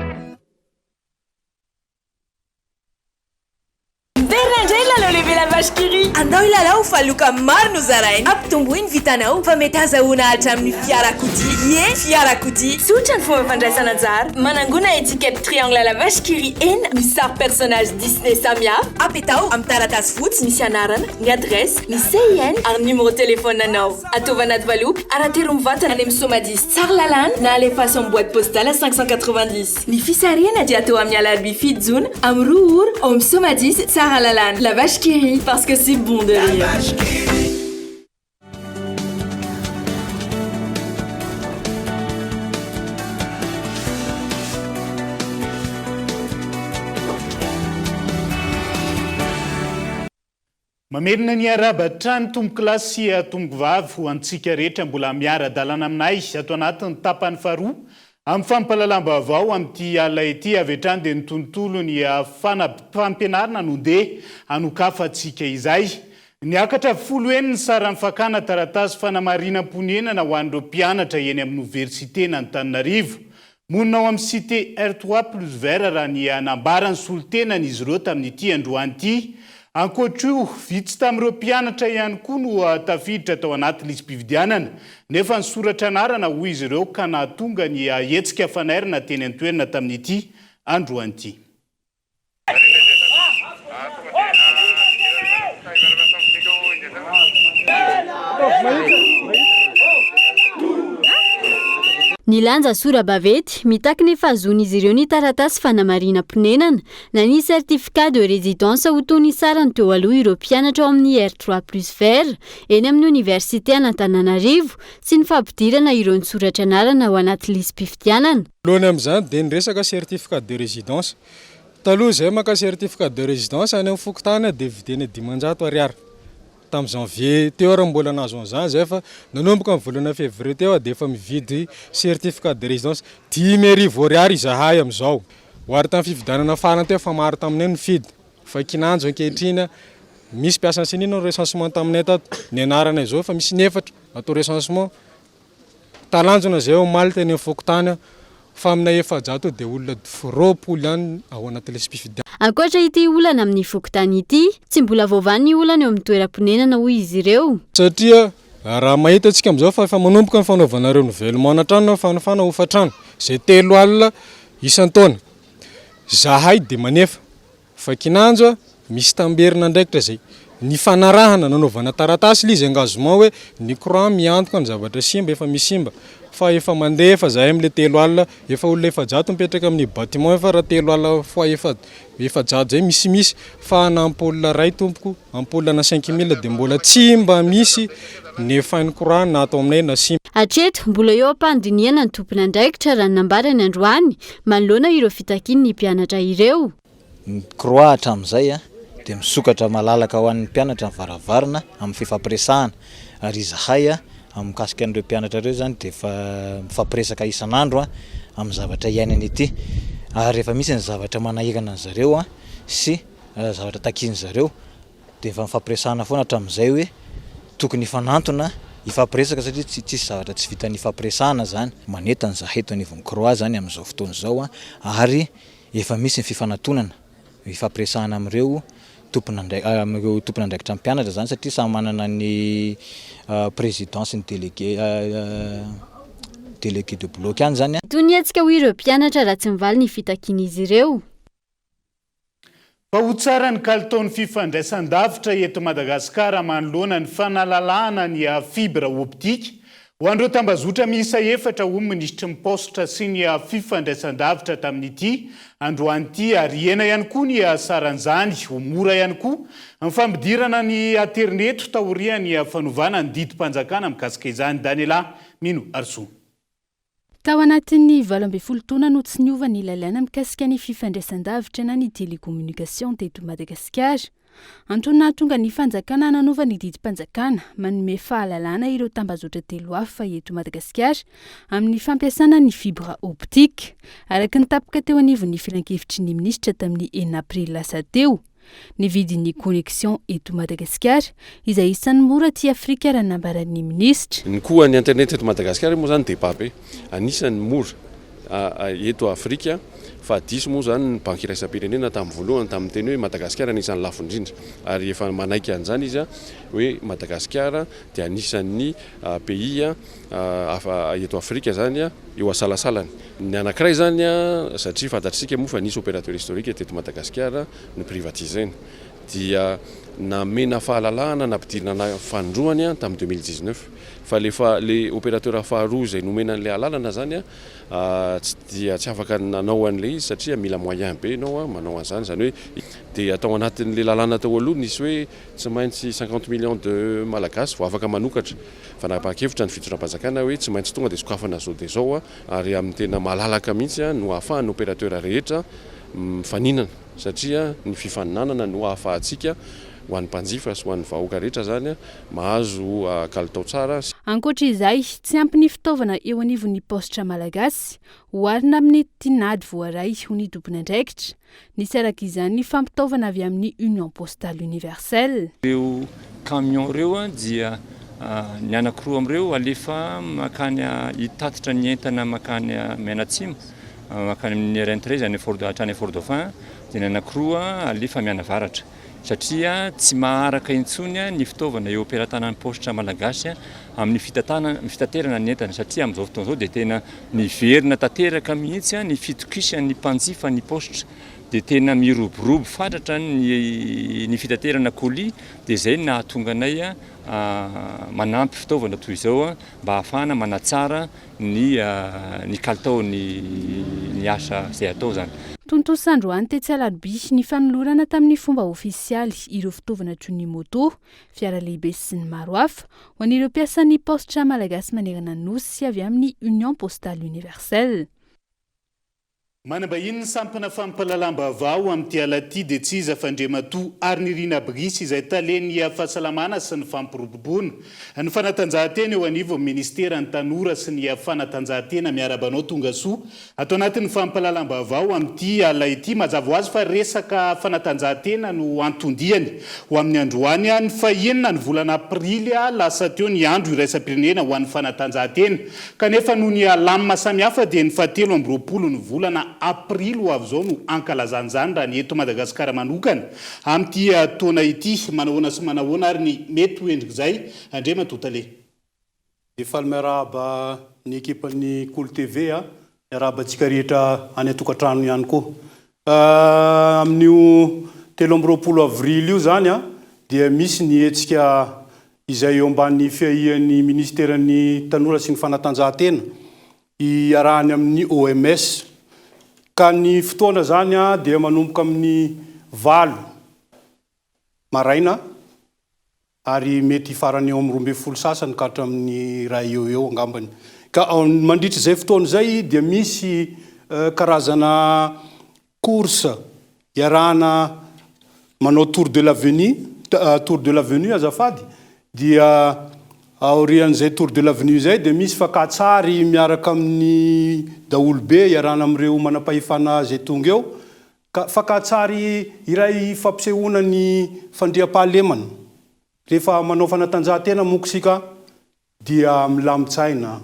Miverina indray ny lalao lehibe La Vache qui rit. Andao hilalao fa loka maro no zaraina. Ampitomboy ny vitanao fa mety azahoana hatramin'ny fiarakodia. Ie, fiarakodia. Tsotra ny fomba fandraisana anjara. Manangona étiquette triangle La Vache qui rit enina misy sary personnage Disney samihafa. Apetaho amin'ny taratasy fotsy misy anarana, ny adresse, ny CIN ary ny numéro téléphone anao. Ataovy anaty valopy ary atero mivantana any amin'ny Somadis Tsaralalàna na alefaso amin'ny boîte postale 590. Ny fisarihana dia atao amin'ny alarobia 7 jona amin'ny 2 ora ao amin'ny Somadis Tsaralalàna. La vache qui rit parce que c'est bon de rire. Mamerina ny arahaba hatrany tompokolahy sy tompokovavy ho antsika rehetra mbola miara-dalana aminay ato anatin'ny tapany faharoa amin'ny fampahalalam-baovao amin'ity alina ity. Avy hatrany dia ny tontolon'ny fampianarana no ndeha hanokafantsika izay. Niakatra folo heny ny saran'ny fakana taratasy fanamarinam-ponenana ho an'ireo mpianatra eny amin'ny oniversiten'Antananarivo. Monina ao amin'ny Cité R trois plus vert raha ny nambaran'ny solontenan'izy ireo tamin'ity androany ity. Ankoatra io, vitsy tamin'ireo mpianatra ihany koa no tafiditra tao anaty lisi-pifidianana nefa nisoratra anarana hoy izy ireo ka nahatonga ny hetsika fanairana teny an-toerana tamin'ity androany ity. Nilanja sora-baventy mitaky ny fahazoan'izy ireo ny taratasy fanamarinam-ponenana na ny certificat de résidence ho toy ny sarany teo aloha ireo mpianatra ao amin'ny R trois plus vert eny amin'ny oniversite an'Antananarivo sy ny fampidirana ireo nisoratra anarana ao anaty lisi-pifidianana. Voalohany amin'izany dia ny resaka certificat de résidence. Taloha izay maka certificat de résidence any amin'ny fokontany dia vidiana 500 ariary. Tamin'ny janvier teo ary mbola nahazo an'izany izay fa nanomboka ny volana février teo aho dia efa mividy certificat de résidence 5000 ariary izahay amin'izao. Ohary tamin'ny fifidianana farany teo fa maro taminay no nifidy fa kinanjo ankehitriny misy mpiasan'ny ceni nanao recensement taminay tato. Ny anaranay izao efa misy in'efatra atao recensement. Talanjona izay omaly teny amin'ny fokontany fa aminay 400 eo dia olona 20 ihany ao anaty lisi-pifidianana. Ankoatra ity olana amin'ny fokontany ity, tsy mbola voavaha ny olana eo amin'ny toeram-ponenana hoy izy ireo. Satria raha mahita antsika amin'izao fa efa manomboka ny fanaovana renouvellement ana trano na fanofana hofantrano izay telo alina isan-taona, zahay dia manefa. Fa kinanjo a, misy tamberin'andraikitra izay nifanarahana nanaovana taratasy ilay izy engagement hoe ny croix miantoka ny zavatra simba efa misy simba. Fa efa mandeha efa zahay amle 30 alina, efa olona 400 mipetraka amin'ny batiment efa raha 30 alina fois efa 400 zay misimisy fa na ampoule iray tompoko, ampoule na 5000 dia mbola tsy mba misy nefain'ny courant na ato aminay na simba. Hatreto, mbola eo am-pandinihana ny tompon'andraikitra raha ny nambarany androany manoloana ireo fitakian'ny mpianatra ireo. Ny Croix hatramin'izay dia misokatra malalaka ho an'ny mpianatra ny varavarana amin'ny fifampiresahana ary izahay mikasika an'ireo mpianatra ireo izany dia efa mifampiresaka isan'andro amin'ny zavatra iainany ety ary rehefa misy ny zavatra manahirana an-dry zareo sy zavatra takian-dry zareo dia efa nifampiresahana foana hatramin'izay hoe tokony hifanantona hifampiresaka satria tsy tsisy zavatra tsy vitan'ny hifampiresahana izany. Manentana izahay eto anivon'ny Croix izany amin'izao fotoana izao ary efa misy ny fifanatonana hifampiresahana amin'ireo tompon'andraikitra amin'ireo tompon'andraikitra mpianatra izany satria samy manana ny président sy ny délégué délégué de bloc any izany. Toy ny hetsika hoy ireo mpianatra raha tsy mivaly ny fitakian'izy ireo. Fa ho tsara ny kalitaon'ny fifandraisan-davitra eto Madagasikara manoloana ny fanalalahana ny fibre optique ho an'ireo tambazotra miisa efatra hoy ny minisitry ny paositra sy ny fifandraisan-davitra tamin'ity androany ity ary hihena ihany koa ny saran'izany ho mora ihany koa ny fampidirana ny aterineto taorian'ny fanovana ny didim-panjakana mikasika izany. Daniela Mino Harisoa. Tao anatin'ny 18 taona no tsy niova ny lalàna mikasika ny fifandraisan-davitra na ny télécommunication teto Madagasikara. Antony nahatonga ny fanjakana nanova ny didim-panjakana manome fahalalana ireo tambazotra telo hafa eto Madagasikara amin'ny fampiasana ny fibre optique, araka ny tapaka teo anivon'ny filankevitry ny minisitra tamin'ny enina aprily lasa teo. Ny vidin'ny connexion eto Madagasikara, izay isan'ny mora aty Afrika raha nambaran'ny minisitra. Ny koa ny internet eto Madagasikara moa zany débat be. Anisan'ny mora eto Afrika fa diso moa zany ny banky iraisam-pirenena tamin'ny voalohany tamin'ny teny hoe Madagasikara anisan'ny lafo indrindra ary efa manaiky an'izany izy hoe Madagasikara dia anisan'ny pays eto Afrika zany eo asalasalany. Ny anankiray zany satria fantatr'isika moa fa nisy opérateur historique teto Madagasikara no-privatiser-na dia namena fahalalahana nampidirina ana fanindroany tamin'ny 2019 fa le fa le opérateur faharoa izay nomena an'ilay alalana zany tsy dia tsy afaka nanao an'ilay izy satria mila moyen be ianao manao an'izany izany hoe dia tao anatin'ilay lalàna teo aloha nisy hoe tsy maintsy 50 millions de malagasy vao afaka manokatra Fanapahan-kevitra ny fitondram-panjakana hoe tsy maintsy tonga dia sokafana zao dia zao ary amin'ny tena malalaka mihitsy no ahafahan'ny opérateur rehetra mifaninana satria ny fifaninanana no ahafahantsika ho an'ny mpanjifa sy ho an'ny vahoaka rehetra izany mahazo kalitao tsara. Ankoatra izay, tsy ampy ny fitaovana eo anivon'ny paositra malagasy, oharina amin'ny tinady voaray ho ny tompon'andraikitra. Nisy araka izany ny fampitaovana avy amin'ny Union Postale Universelle. Ireo camion ireo dia ny anankiroa amin'ireo alefa mankany hitatitra ny entana mankany mianatsimo, mankany amin'ny RN 13 any Fort hatrany Fort Dauphin, dia ny anankiroa alefa mianavaratra satria tsy maharaka intsony ny fitaovana eo am-pelatanan'ny paositra malagasy amin'ny fitaterana ny entana satria amin'izao fotoana izao dia tena miverina tanteraka mihitsy ny fitokisan'ny mpanjifa ny paositra dia tena miroborobo fatratra ny ny fitaterana colis dia izay no nahatonga anay manampy fitaovana toy izao mba hahafahana manatsara ny ny kalitaon'ny ny asa izay atao izany. Tontosa androany tetsy Alarobia ny fanolorana tamin'ny fomba ofisialy ireo fitaovana toy ny moto, fiara lehibe sy ny maro hafa, ho an'ireo mpiasan'ny paositra malagasy manerana ny Nosy avy amin'ny Union Postale Universelle. Manambahiny ny sampana fampahalalam-baovao amin'ity ala ity dia tsy iza fa Andriamatoa Harinirina Brice izay talen'ny fahasalamana sy ny fampiroboroboana ny fanatanjahantena eo anivon'ny ministeran'ny tanora sy ny fanatanjahantena. Miarahaba anao tongasoa Ato anatin'ny fampahalalam-baovao amin'ity alina ity, mazava ho azy fa resaka fanatanjahantena no anton-diany ho amin'ny androany. Ny fahenina ny volana aprily lasa teo ny andro iraisam-pirenena ho an'ny fanatanjahantena. Kanefa noho ny alamina samihafa dia ny fahatelo 23 ny volana aprily ho avy izao no hankalazana izany raha ny eto Madagasikara manokana amin'ity taona ity. Manahoana sy manahoana ary ny mety ho endrik'izay Andriamatoa Tale? Dia faly miarahaba ny ekipan'ny Kolo TV a, miarahaba antsika rehetra any an-tokantrano ihany koa. Amin'io 23 avril io izany a, dia misy ny hetsika izay eo ambany fiahian'ny Ministeran'ny Tanora sy ny Fanatanjahantena. iarahany amin'ny OMS. Ka ny fotoana izany dia manomboka amin'ny valo maraina ary mety hifarana eo amin'ny 12 sasany ka hatramin'ny iray eo ho eo angambany. Ka mandritra izay fotoana izay dia misy karazana course iarahana manao tour de l'avenue, tour de l'avenue azafady, dia aorian'izay tour de l'avenue izay dia misy fakan-tsary miaraka amin'ny daholobe iarahana amin'ireo manam-pahefana izay tonga eo, ka fakan-tsary iray fampisehoana ny fandriampahalemana. Rehefa manao fanatanjahantena monko isika dia milamin-tsaina,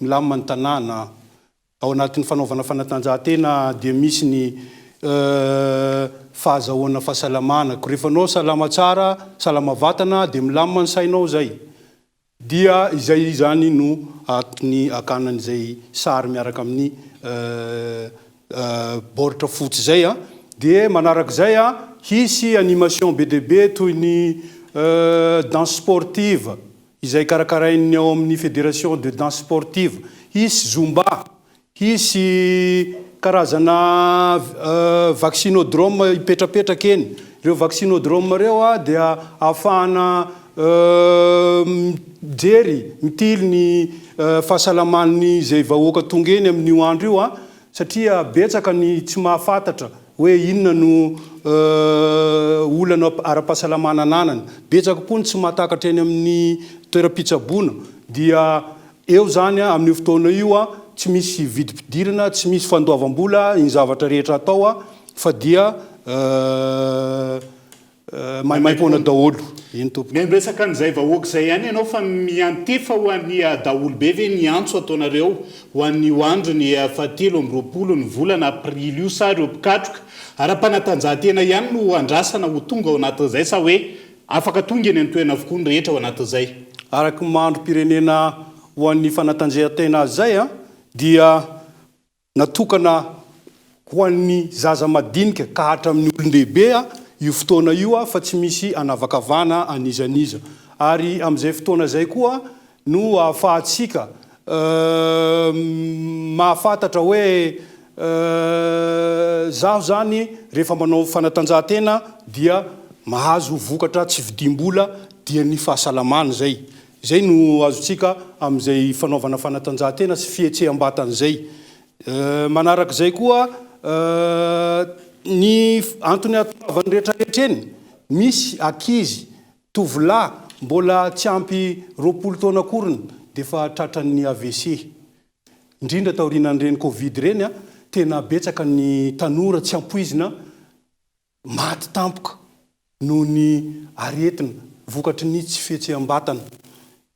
milamina ny tanàna, Ao anatin'ny fanaovana fanatanjahantena dia misy ny fahazahoana fahasalamana. Ko rehefa anao salama tsara, salama vatana dia milamina ny sainao izay. Dia izay izany no antony hakana an'izay sary miaraka amin'ny baoritra fotsy izay. Dia manarak'izay hisy animation be dia be toy ny danse sportive. izay karakarain'ny ao amin'ny Fédération de danse sportive. Hisy zumba, hisy karazana vaccinodrome hipetrapetraka eny. Ireo vaccinodrome ireo dia ahafahana mijery, mitily ny fahasalaman'ny izay vahoaka tonga eny amin'io andro io. Satria betsaka ny tsy mahafantatra hoe inona no olana ara-pahasalamana ananany. Betsaka koa ny tsy mahatakatra eny amin'ny toeram-pitsaboana. Dia eo izany amin'io fotoana io tsy misy vidim-pidirana, tsy misy fandoavam-bola ny zavatra rehetra atao fa dia Maimaimpoana daholo. Eny tompoko. Mihaino resaka an'izay vahoaka izay ihany ianao fa miantefa ho an'ny daholobe ve ny antso ataonareo ho an'io androny fahatelo 22 ny volana aprily io sa ireo mpikatroka ara-panatanjahantena ihany no andrasana ho tonga ao anatin'izay sa hoe afaka tonga eny an-toerana avokoa ny rehetra ao anatin'izay? Araka ny maha androm-pirenena ho an'ny fanatanjahantena azy izay dia Natokana ho an'ny zaza madinika ka hatramin'ny olon-dehibe io fotoana io fa tsy misy anavakavahana an'iza n'iza. Ary amin'izay fotoana izay koa no ahafahantsika mahafantatra hoe zaho izany rehefa manao fanatanjahantena dia mahazo vokatra tsy vidiam-bola dia ny fahasalamana izay. Izay no azontsika amin'izay fanaovana fanatanjahantena sy fihetseham-batana izay. Manarak'izay koa ny antony ahatongavan'ny rehetrarehetra eny, misy ankizy, tovolahy mbola tsy ampy 20 taona akoriny dia efa tratran'ny AVC. Indrindra taorianan'ireny Covid ireny, tena betsaka ny tanora tsy ampoizina Maty tampoka noho ny aretina vokatry ny tsy fihetseham-batana.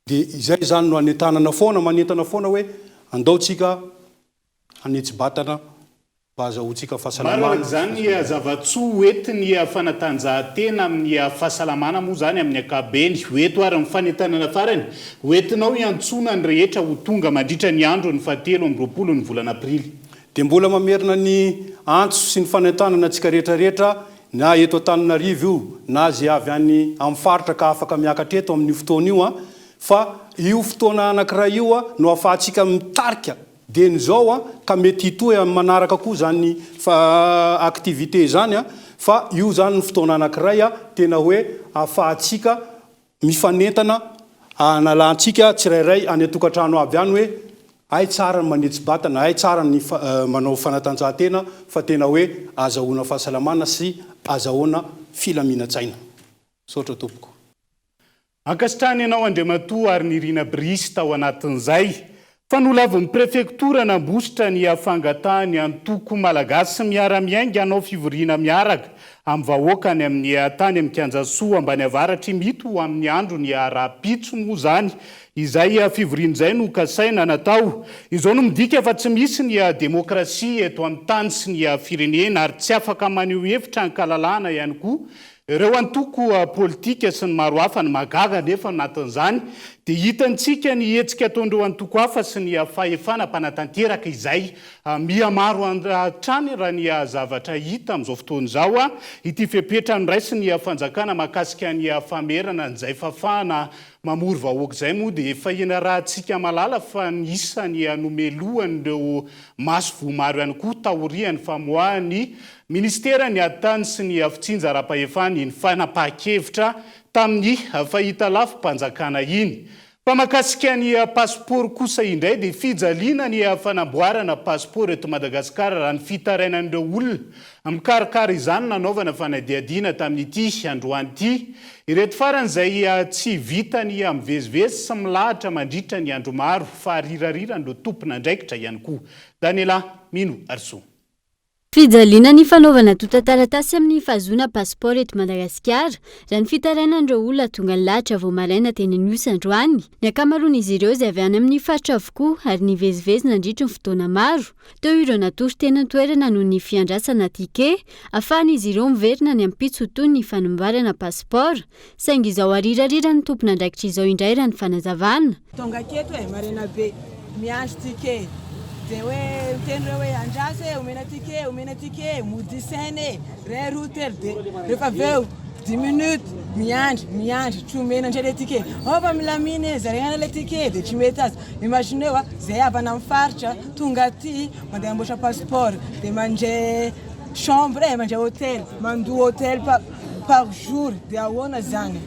Dia izay izany no anentanana foana, manentana foana hoe andao tsika hanetsi-batana mba hazahoantsika Maro fahasalamana. araka izany ny zava-tsoa ho entin'ny fanatanjahantena amin'ny fahasalamana moa izany amin'ny ankapobeny. Ho eto ary ny fanentanana farany ho entinao hiantsoana ny rehetra ho tonga mandritra ny andron'ny fahatelo amby 20 ny volana aprily. Dia mbola mamerina ny antso sy ny fanentanana antsika rehetra rehetra na eto Antananarivo io na ze avy any amin'ny faritra ka afaka miakatra eto amin'io fotoana io an, fa io fotoana anankiray io an no ahafahantsika mitarika dieny izao an, ka mety hitohy amin'ny manaraka koa izany activité izany an, fa io izany no fotoana anankiray an tena hoe ahafahantsika Mifanentana hanalantsika tsirairay any an-tokantrano avy any hoe hay tsara ny manetsi-batana, hay tsara ny manao fanatanjahantena fa tena hoe azahoana fahasalamana sy azahoana filaminan-tsaina. Misaotra tompoko. Ankasitrahana ianao Andriamatoa Harinirina Brice tao anatin'izay fa nolavin'ny prefektoran'Ambositra ny fangatahany antoko Malagasy miara-miainga hanao fivoriana miaraka amin'ny vahoaka any amin'ny tany amin'ny kianja Soa ambany avaratr'i Mito ho amin'ny andron'ny rahampitso moa izany izay fivoriana izay no kasaina natao. Izao no midika fa tsy misy ny demokrasia eto amin'ny tany sy ny firenena ary tsy afaka maneho hevitra an-kalalahana ihany koa Ireo antoko politika sy ny maro hafa, ny mahagaga anefa anatin'izany dia hitantsika ny hetsika ataon'ireo antoko hafa sy ny fahefana mpanatanteraka izay miha maro hatrany raha ny zavatra hita amin'izao fotoana izao. Ity fepetra noraisin'ny fanjakana mahakasika ny famerana an'izay fahafahana. Mamory vahoaka izay moa dia efa ianarahantsika mahalala fa ny isany nomelohan'ireo maso voa maro ihany koa taorian'ny famoahan'ny Minisiteran'ny Ady Tany sy ny Fitsinjaram-pahefana iny fanapahan-kevitra tamin'ny fahitalavi-panjakana iny. Fa mahakasika ny pasipaoro kosa indray dia fijaliana ny fanamboarana pasipaoro eto Madagasikara raha ny fitarainan'ireo olona mikarakara izany nanaovana fanadihadiana tamin'ity androany ity. Ireto farany izay tsy vitany mivezivezy sy milahatra mandritra ny andro maro fa arirariran'ireo tompon'andraikitra ihany koa. Daniela Mino Arisoa. Fijaliana ny fanaovana antontan-taratasy amin'ny fahazoana pasipaoro eto Madagasikara, raha ny fitarainan'ireo olona tonga nilahatra vao maraina teny Anosy androany. Ny ankamaroan'izy ireo izay avy any amin'ny faritra avokoa ary nivezivezy nandritry ny fotoana maro. Teo ireo natory teny an-toerana noho ny fiandrasana ticket, ahafahan'izy ireo miverina ny ampitso ho toy ny fanamboarana pasipaoro. Saingy izao arirariran'ny tompon'andraikitra izao indray raha ny fanazavana. Tonga aketo e, maraina be, miandry ticket, de hoe miteny reo hoe andraso e, omena ticket, omena ticket, mody saina e, ray roa telo de rehefa avy eo dix minutes miandry, miandry, tsy omena ndray le ticket, ao fa milamina e, zaraina le ticket de tsy mety azy, imagineo a, zay avy any amin'ny faritra tonga aty mandeha amboatra passeport de mandray chambre e, mandray hotel, mandoa hotel par par jour de ahoana zany?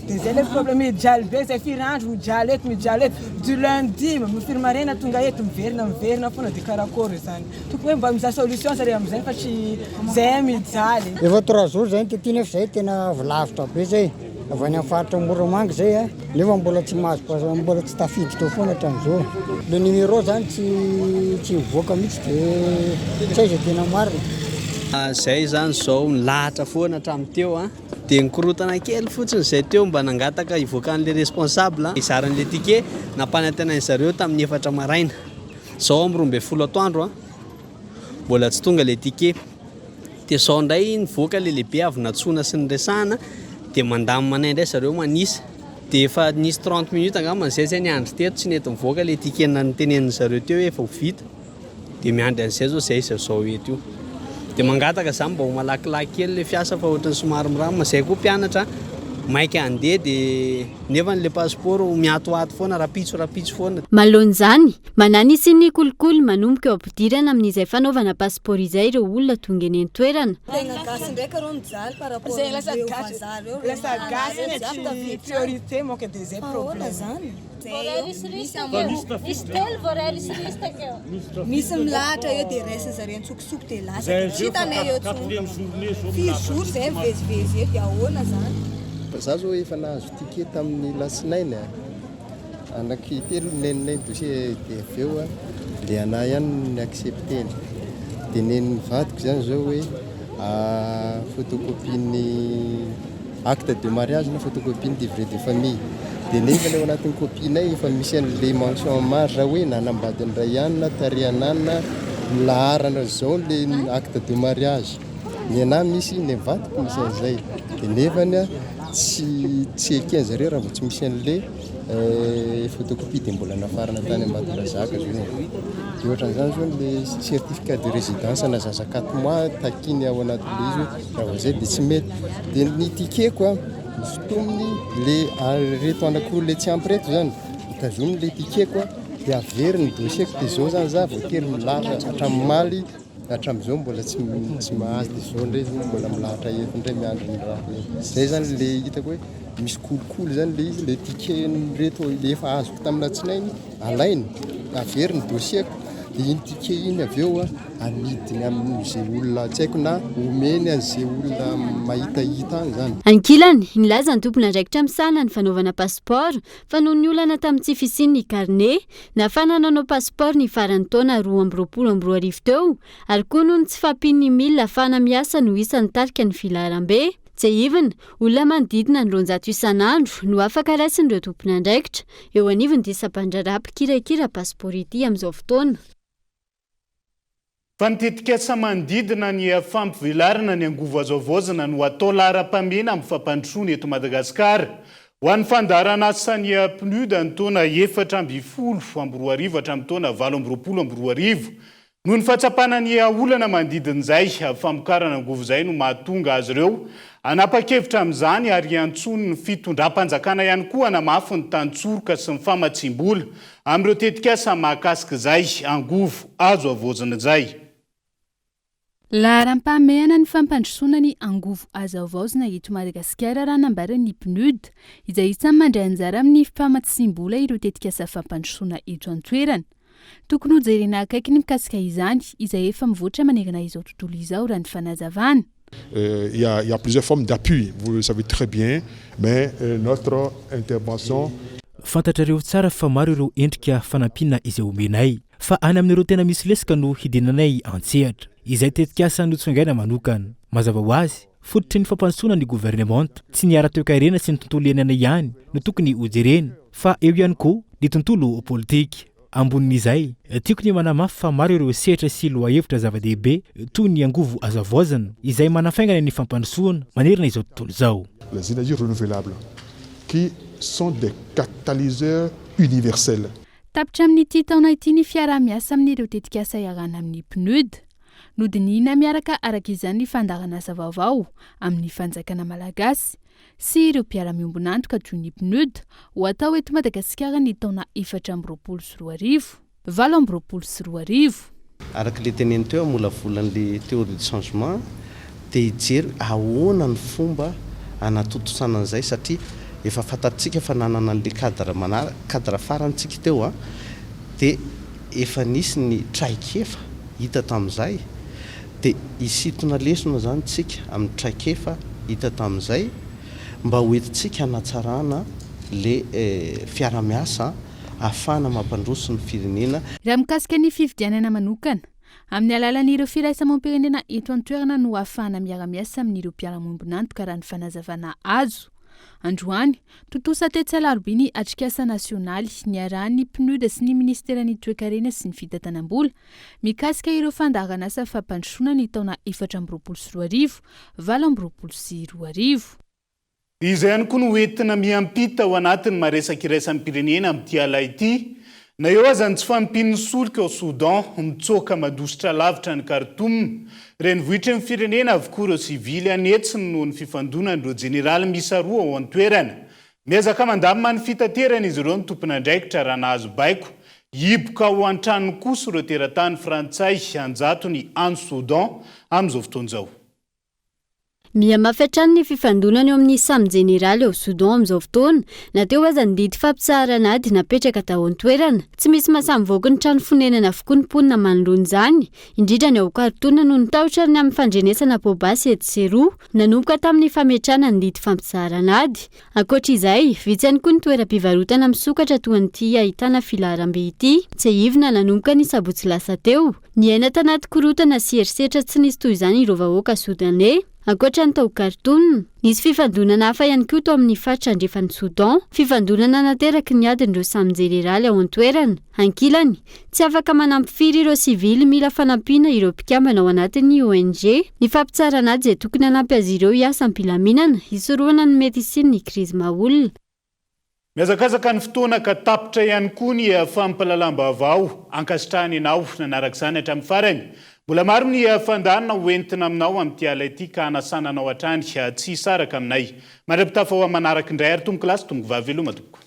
De zay le problème mijaly be zay firy andro mijaly eto mijaly eto du lundi firy maraina tonga eto miverina miverina foana de karakory zany tokony hoe mba mizaha solution zareo amizay fa tsy zay mijaly. Efa trois jours zay ny tety nefa zay tena avy lavitra be zay avy any amin'ny faritra Moramanga zay a nefa mbola tsy mahazo mbola tsy tafiditra ao foana hatramin'izao le numéro zany tsy tsy mivoaka mihitsy de tsy hay zay tena marina. Zay zany zao nilahatra foana hatramin'ny teo a. Dia nikorontana kely fotsiny izay teo mba nangataka hivoaka an'ilay responsable hizara an'ilay ticket nampanantenainy zareo tamin'ny efatra maraina. Izao amin'ny 12 atoandro an, mbola tsy tonga ilay ticket. Dia izao indray nivoaka ilay lehibe avy nantsoina sy niresahana dia mandamina anay indray zareo manisa. Dia efa nisy 30 minutes angamba izay izay niandry teto tsy nety nivoaka ilay ticket notenenin-dry zareo teo hoe efa ho vita. Dia miandry an'izay zao zay izy zao eto io. Dia mangataka za mba ho malakilaky kely le fiasa fa ohatran'ny somary miramina. Zay koa mpianatra maika handeha dia nefa le passeport miatoato foana rapitso rapitso foana. Manoloana izany, manahy ny hisian'ny kolikoly manomboka eo am-pidirana amin'izay fanaovana passeport izay ireo olona tonga eny an-toerana. Tegna gasy ndraiky rô mijaly par rapport amreo vazaha reo, lasa gasy tsy priorité manko de zay problème. Misy milahatra eo dia raisin zareo antsokosoko dia lasa dia tsy hitanay eo tsony. Firy jours zay mivezivezy eo dia ahoana zany? Za zao efa nahazo ticket tamin'ny latsinainy a, anaky telo neninay dossier de avy eo a le anah ihany no ni-accepter-ny, de nenin'ny vadiko zany zao hoe photocopie ny Acte de mariage na photocopie ny livret de famille. Dia nefa ilay ao anatin'ny copie-nay efa misy an'ilay mention en marge hoe nanambady ny ray anona, tarehan'anona, ny laharana izao ilay acte de mariage. Ny anah misy, ny vadiko misy an'izay. Dia nefany tsy tsy eken-zareo raha vao tsy misy an'ilay photocopie dia mbola nafarana tany Ambatondrazaka zao e. Dia ohatran'izany zao ilay certificat de résidence ana zaza quatre mois takiany ao anatin'ilay izy hoe raha vao izay dia tsy mety. Dia ny ticket-ko a, nosintominy le reto anankiroa le tsy ampy reto zany, notazominy le ticket-ko a, dia averiny ny dossier-ko, dia zao zany za voatery milahatra hatramin'ny omaly hatramin'izao mbola tsy tsy mahazo, dia zao indray zao mbola milahatra eto indray miandry ny raha. Zay zany le hitako hoe misy kolikoly zany le izy, le ticket-n'ireto le efa azoko tamin'ny alatsinainy alainy, averiny dossier-ko, dia iny ticket iny avy eo a amidiny amin'izay olona tsy haiko na omeny an'izay olona mahitahita any zany. Ankilany, nilaza ny tompon'andraikitra misahana ny fanaovana passeport fa noho ny olana tamin'ny tsy fisian'ny carnet nahafahana nanao passeport ny faran'ny taona 2022 teo ary koa noho ny tsy fahampian'ny milina ahafahana miasa no isan'ny nitarika ny filaharambe. Tsiahivina, olona manodidina ny 200 isan'andro no afaka raisin'ireo tompon'andraikitra eo anivon'ity sampandraharaha mpikirakira passeport ity amin'izao fotoana. Fa ny tetikasa manodidina ny fampivelarana ny angovo azo havaozina no atao laharam-pahamehana amin'ny fampandrosoana eto Madagasikara. Ho an'ny fandaharan'asan'ny PNUD ny taona 2014 hatramin'ny taona 2028. Noho ny fahatsapana ny olana manodidina izay famokarana angovo izay no mahatonga azy ireo hanapa-kevitra amin'izany ary iantsoany ny fitondram-panjakana ihany koa hanamafy ny tantsoroka sy ny famatsiam-bola amin'ireo tetikasa mahakasika izay angovo azo havaozina izay. Laharam-pahamehana ny fampandrosoana ny angovo azo havaozina eto Madagasikara raha nambaran'ny PNUD, izay isan'ny mandray anjara amin'ny famatsiam-bola ireo tetikasa fampandrosoana eto an-toerana. Tokony hojerena akaiky ny mikasika izany, izay efa mivoatra manerana izao tontolo izao, raha ny fanazavana. Il y a, il y a plusieurs formes d'appui, vous le savez très bien, mais notre intervention. Fantatrareo tsara fa maro ireo endrika fanampiana izay omenay, fa any amin'ireo tena misy lesoka no hidinanay an-tsehatra, izay tetikasa notsongaina manokana. Mazava ho azy, fototry ny fampandrosoana ny governemanta, tsy ny ara-toekarena sy ny tontolo iainana ihany no tokony hojerena, fa eo ihany koa ny tontolo politika. Ambonin'izay, tiako ny manamafy fa maro ireo sehatra sy lohahevitra zava-dehibe toy ny angovo azo havaozina, izay manafaingana ny fampandrosoana manerana izao tontolo izao. Les énergies renouvelables qui sont des catalyseurs universels. Tapitra amin'ity taona ity ny fiaraha-miasa amin'ireo tetikasa iarahana amin'ny PNUD. Nodinihina miaraka araka izany ny fandaharanasa vaovao amin'ny fanjakana malagasy. sy ireo mpiara-miombon'antoka toy ny PNUD ho atao eto Madagasikara ny taona 2024, 2028. Araka ilay teneniny teo hamolavola an'ilay théorie du changement dia hijery hoe ahoana ny fomba hanatontosana an'izay satria efa fantatsika fa nanana an'ilay cadre manaraka, cadre farany tsika teo an, dia efa nisy ny traikefa hita tamin'izay Dia hisintona lesona izany isika amin'ny traikefa hita tamin'izay mba ho entintsika hanatsarana ilay fiarahamiasa ahafahana mampandroso ny firenena. Raha mikasika ny fifidianana manokana, amin'ny alalan'ireo firaisamoam-pirenena eto an-toerana no ahafahana miara-miasa amin'ireo mpiara-miombon'antoka raha ny fanazavana azo. Androany, Tontosa tetsy Alarobia ny atrikasa nasionaly niarahan'ny PNUD sy ny minisiteran'ny Toekarena sy ny fitantanam-bola mikasika ireo fandaharanasa fampandrosoana ny taona 2024, 2028. Izay ihany koa no hoentina miampita ao anatin'ny maresaka iraisam-pirenena amin'ity ala ity. Na eo aza ny tsy fahampian'ny solika ao Soudan, mitsoaka mandositra lavitra an'i Khartoum, renivohitry ny firenena avokoa ireo sivily an'hetsiny noho ny fifandonan'ireo jeneraly miisa roa ao an-toerana. Miezaka mandamina ny fitaterana izy ireo ny tompon'andraikitra raha nahazo baiko hihiboka ao an-tranony kosa ireo teratany frantsay an-jatony any Soudan amin'izao fotoana izao. Mihamafy hatrany ny fifandonana eo amin'ny samy jeneraly ao Soudan amin'izao fotoana, na teo aza ny didy fampitsaharana ady napetraka tao an-toerana. Tsy misy mahasahy mivoaka ny trano fonenana avokoa ny mponina manoloana izany, indrindra ny ao Khartoum noho ny tahotra ny amin'ny fandrenesana poabasy etsy sy eroa, nanomboka tamin'ny fametrahana ny didy fampitsaharana ady. Ankoatra izay, vitsy ihany koa ny toeram-pivarotana misokatra toa an'ity ahitana filaharambe ity. Tsiahivina nanomboka ny sabotsy lasa teo. Niaina tanaty korontana sy herisetra tsy nisy toy izany ireo vahoaka Sodaney, ankoatra ny tao Khartoum. Nisy fifandonana hafa ihany koa tao amin'ny faritra andrefan'i Soudan, fifandonana nateraky ny adin'ireo samy jeneraly ao an-toerana. Ankilany, tsy afaka manampy firy ireo sivily mila fanampiana ireo mpikambana ao anatin'ny ONG. Ny fampitsaharana ady izay tokony hanampy azy ireo hiasa am-pilaminana, hisorohana ny mety hisian'ny krizy maha-olona. Mihazakazaka ny fotoana ka tapitra ihany koa ny fampahalalam-baovao. Ankasitrahana ianao nanaraka izany hatramin'ny farany. Mbola maro ny fandaharana ho entina aminao amin'ity alina ity ka hanasana anao hatrany tsy hisaraka aminay. Mandra-pitafa ho amin'ny manaraka indray ary tompokolahy sy tompokovavy veloma tompoko.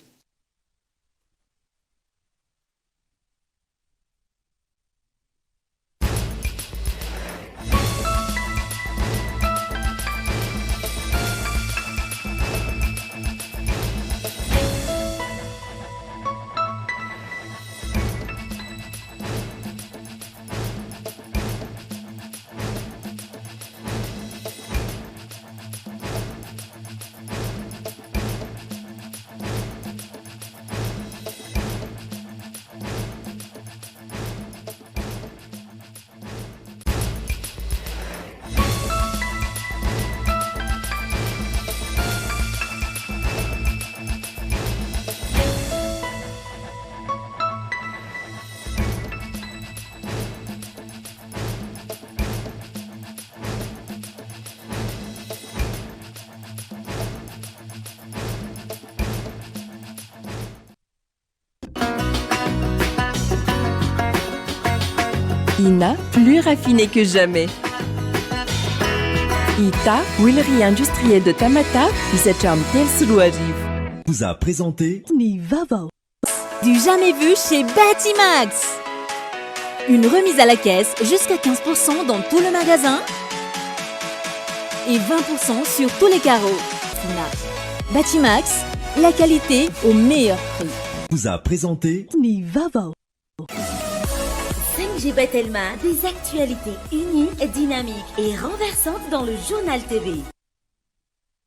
Ina, plus raffiné que jamais. Ita, huilerie industrielle de Tamatave, misy hatramin'ny 2003. Vous a présenté Ny vaovao. Du jamais vu chez Batimax. Une remise à la caisse jusqu'à 15% dans tout le magasin et 20% sur tous les carreaux. Fina. Batimax, la qualité au meilleur prix. Vous a présenté Ny vaovao. 5G Batelma, des actualités uniques, dynamiques et renversantes dans le journal TV.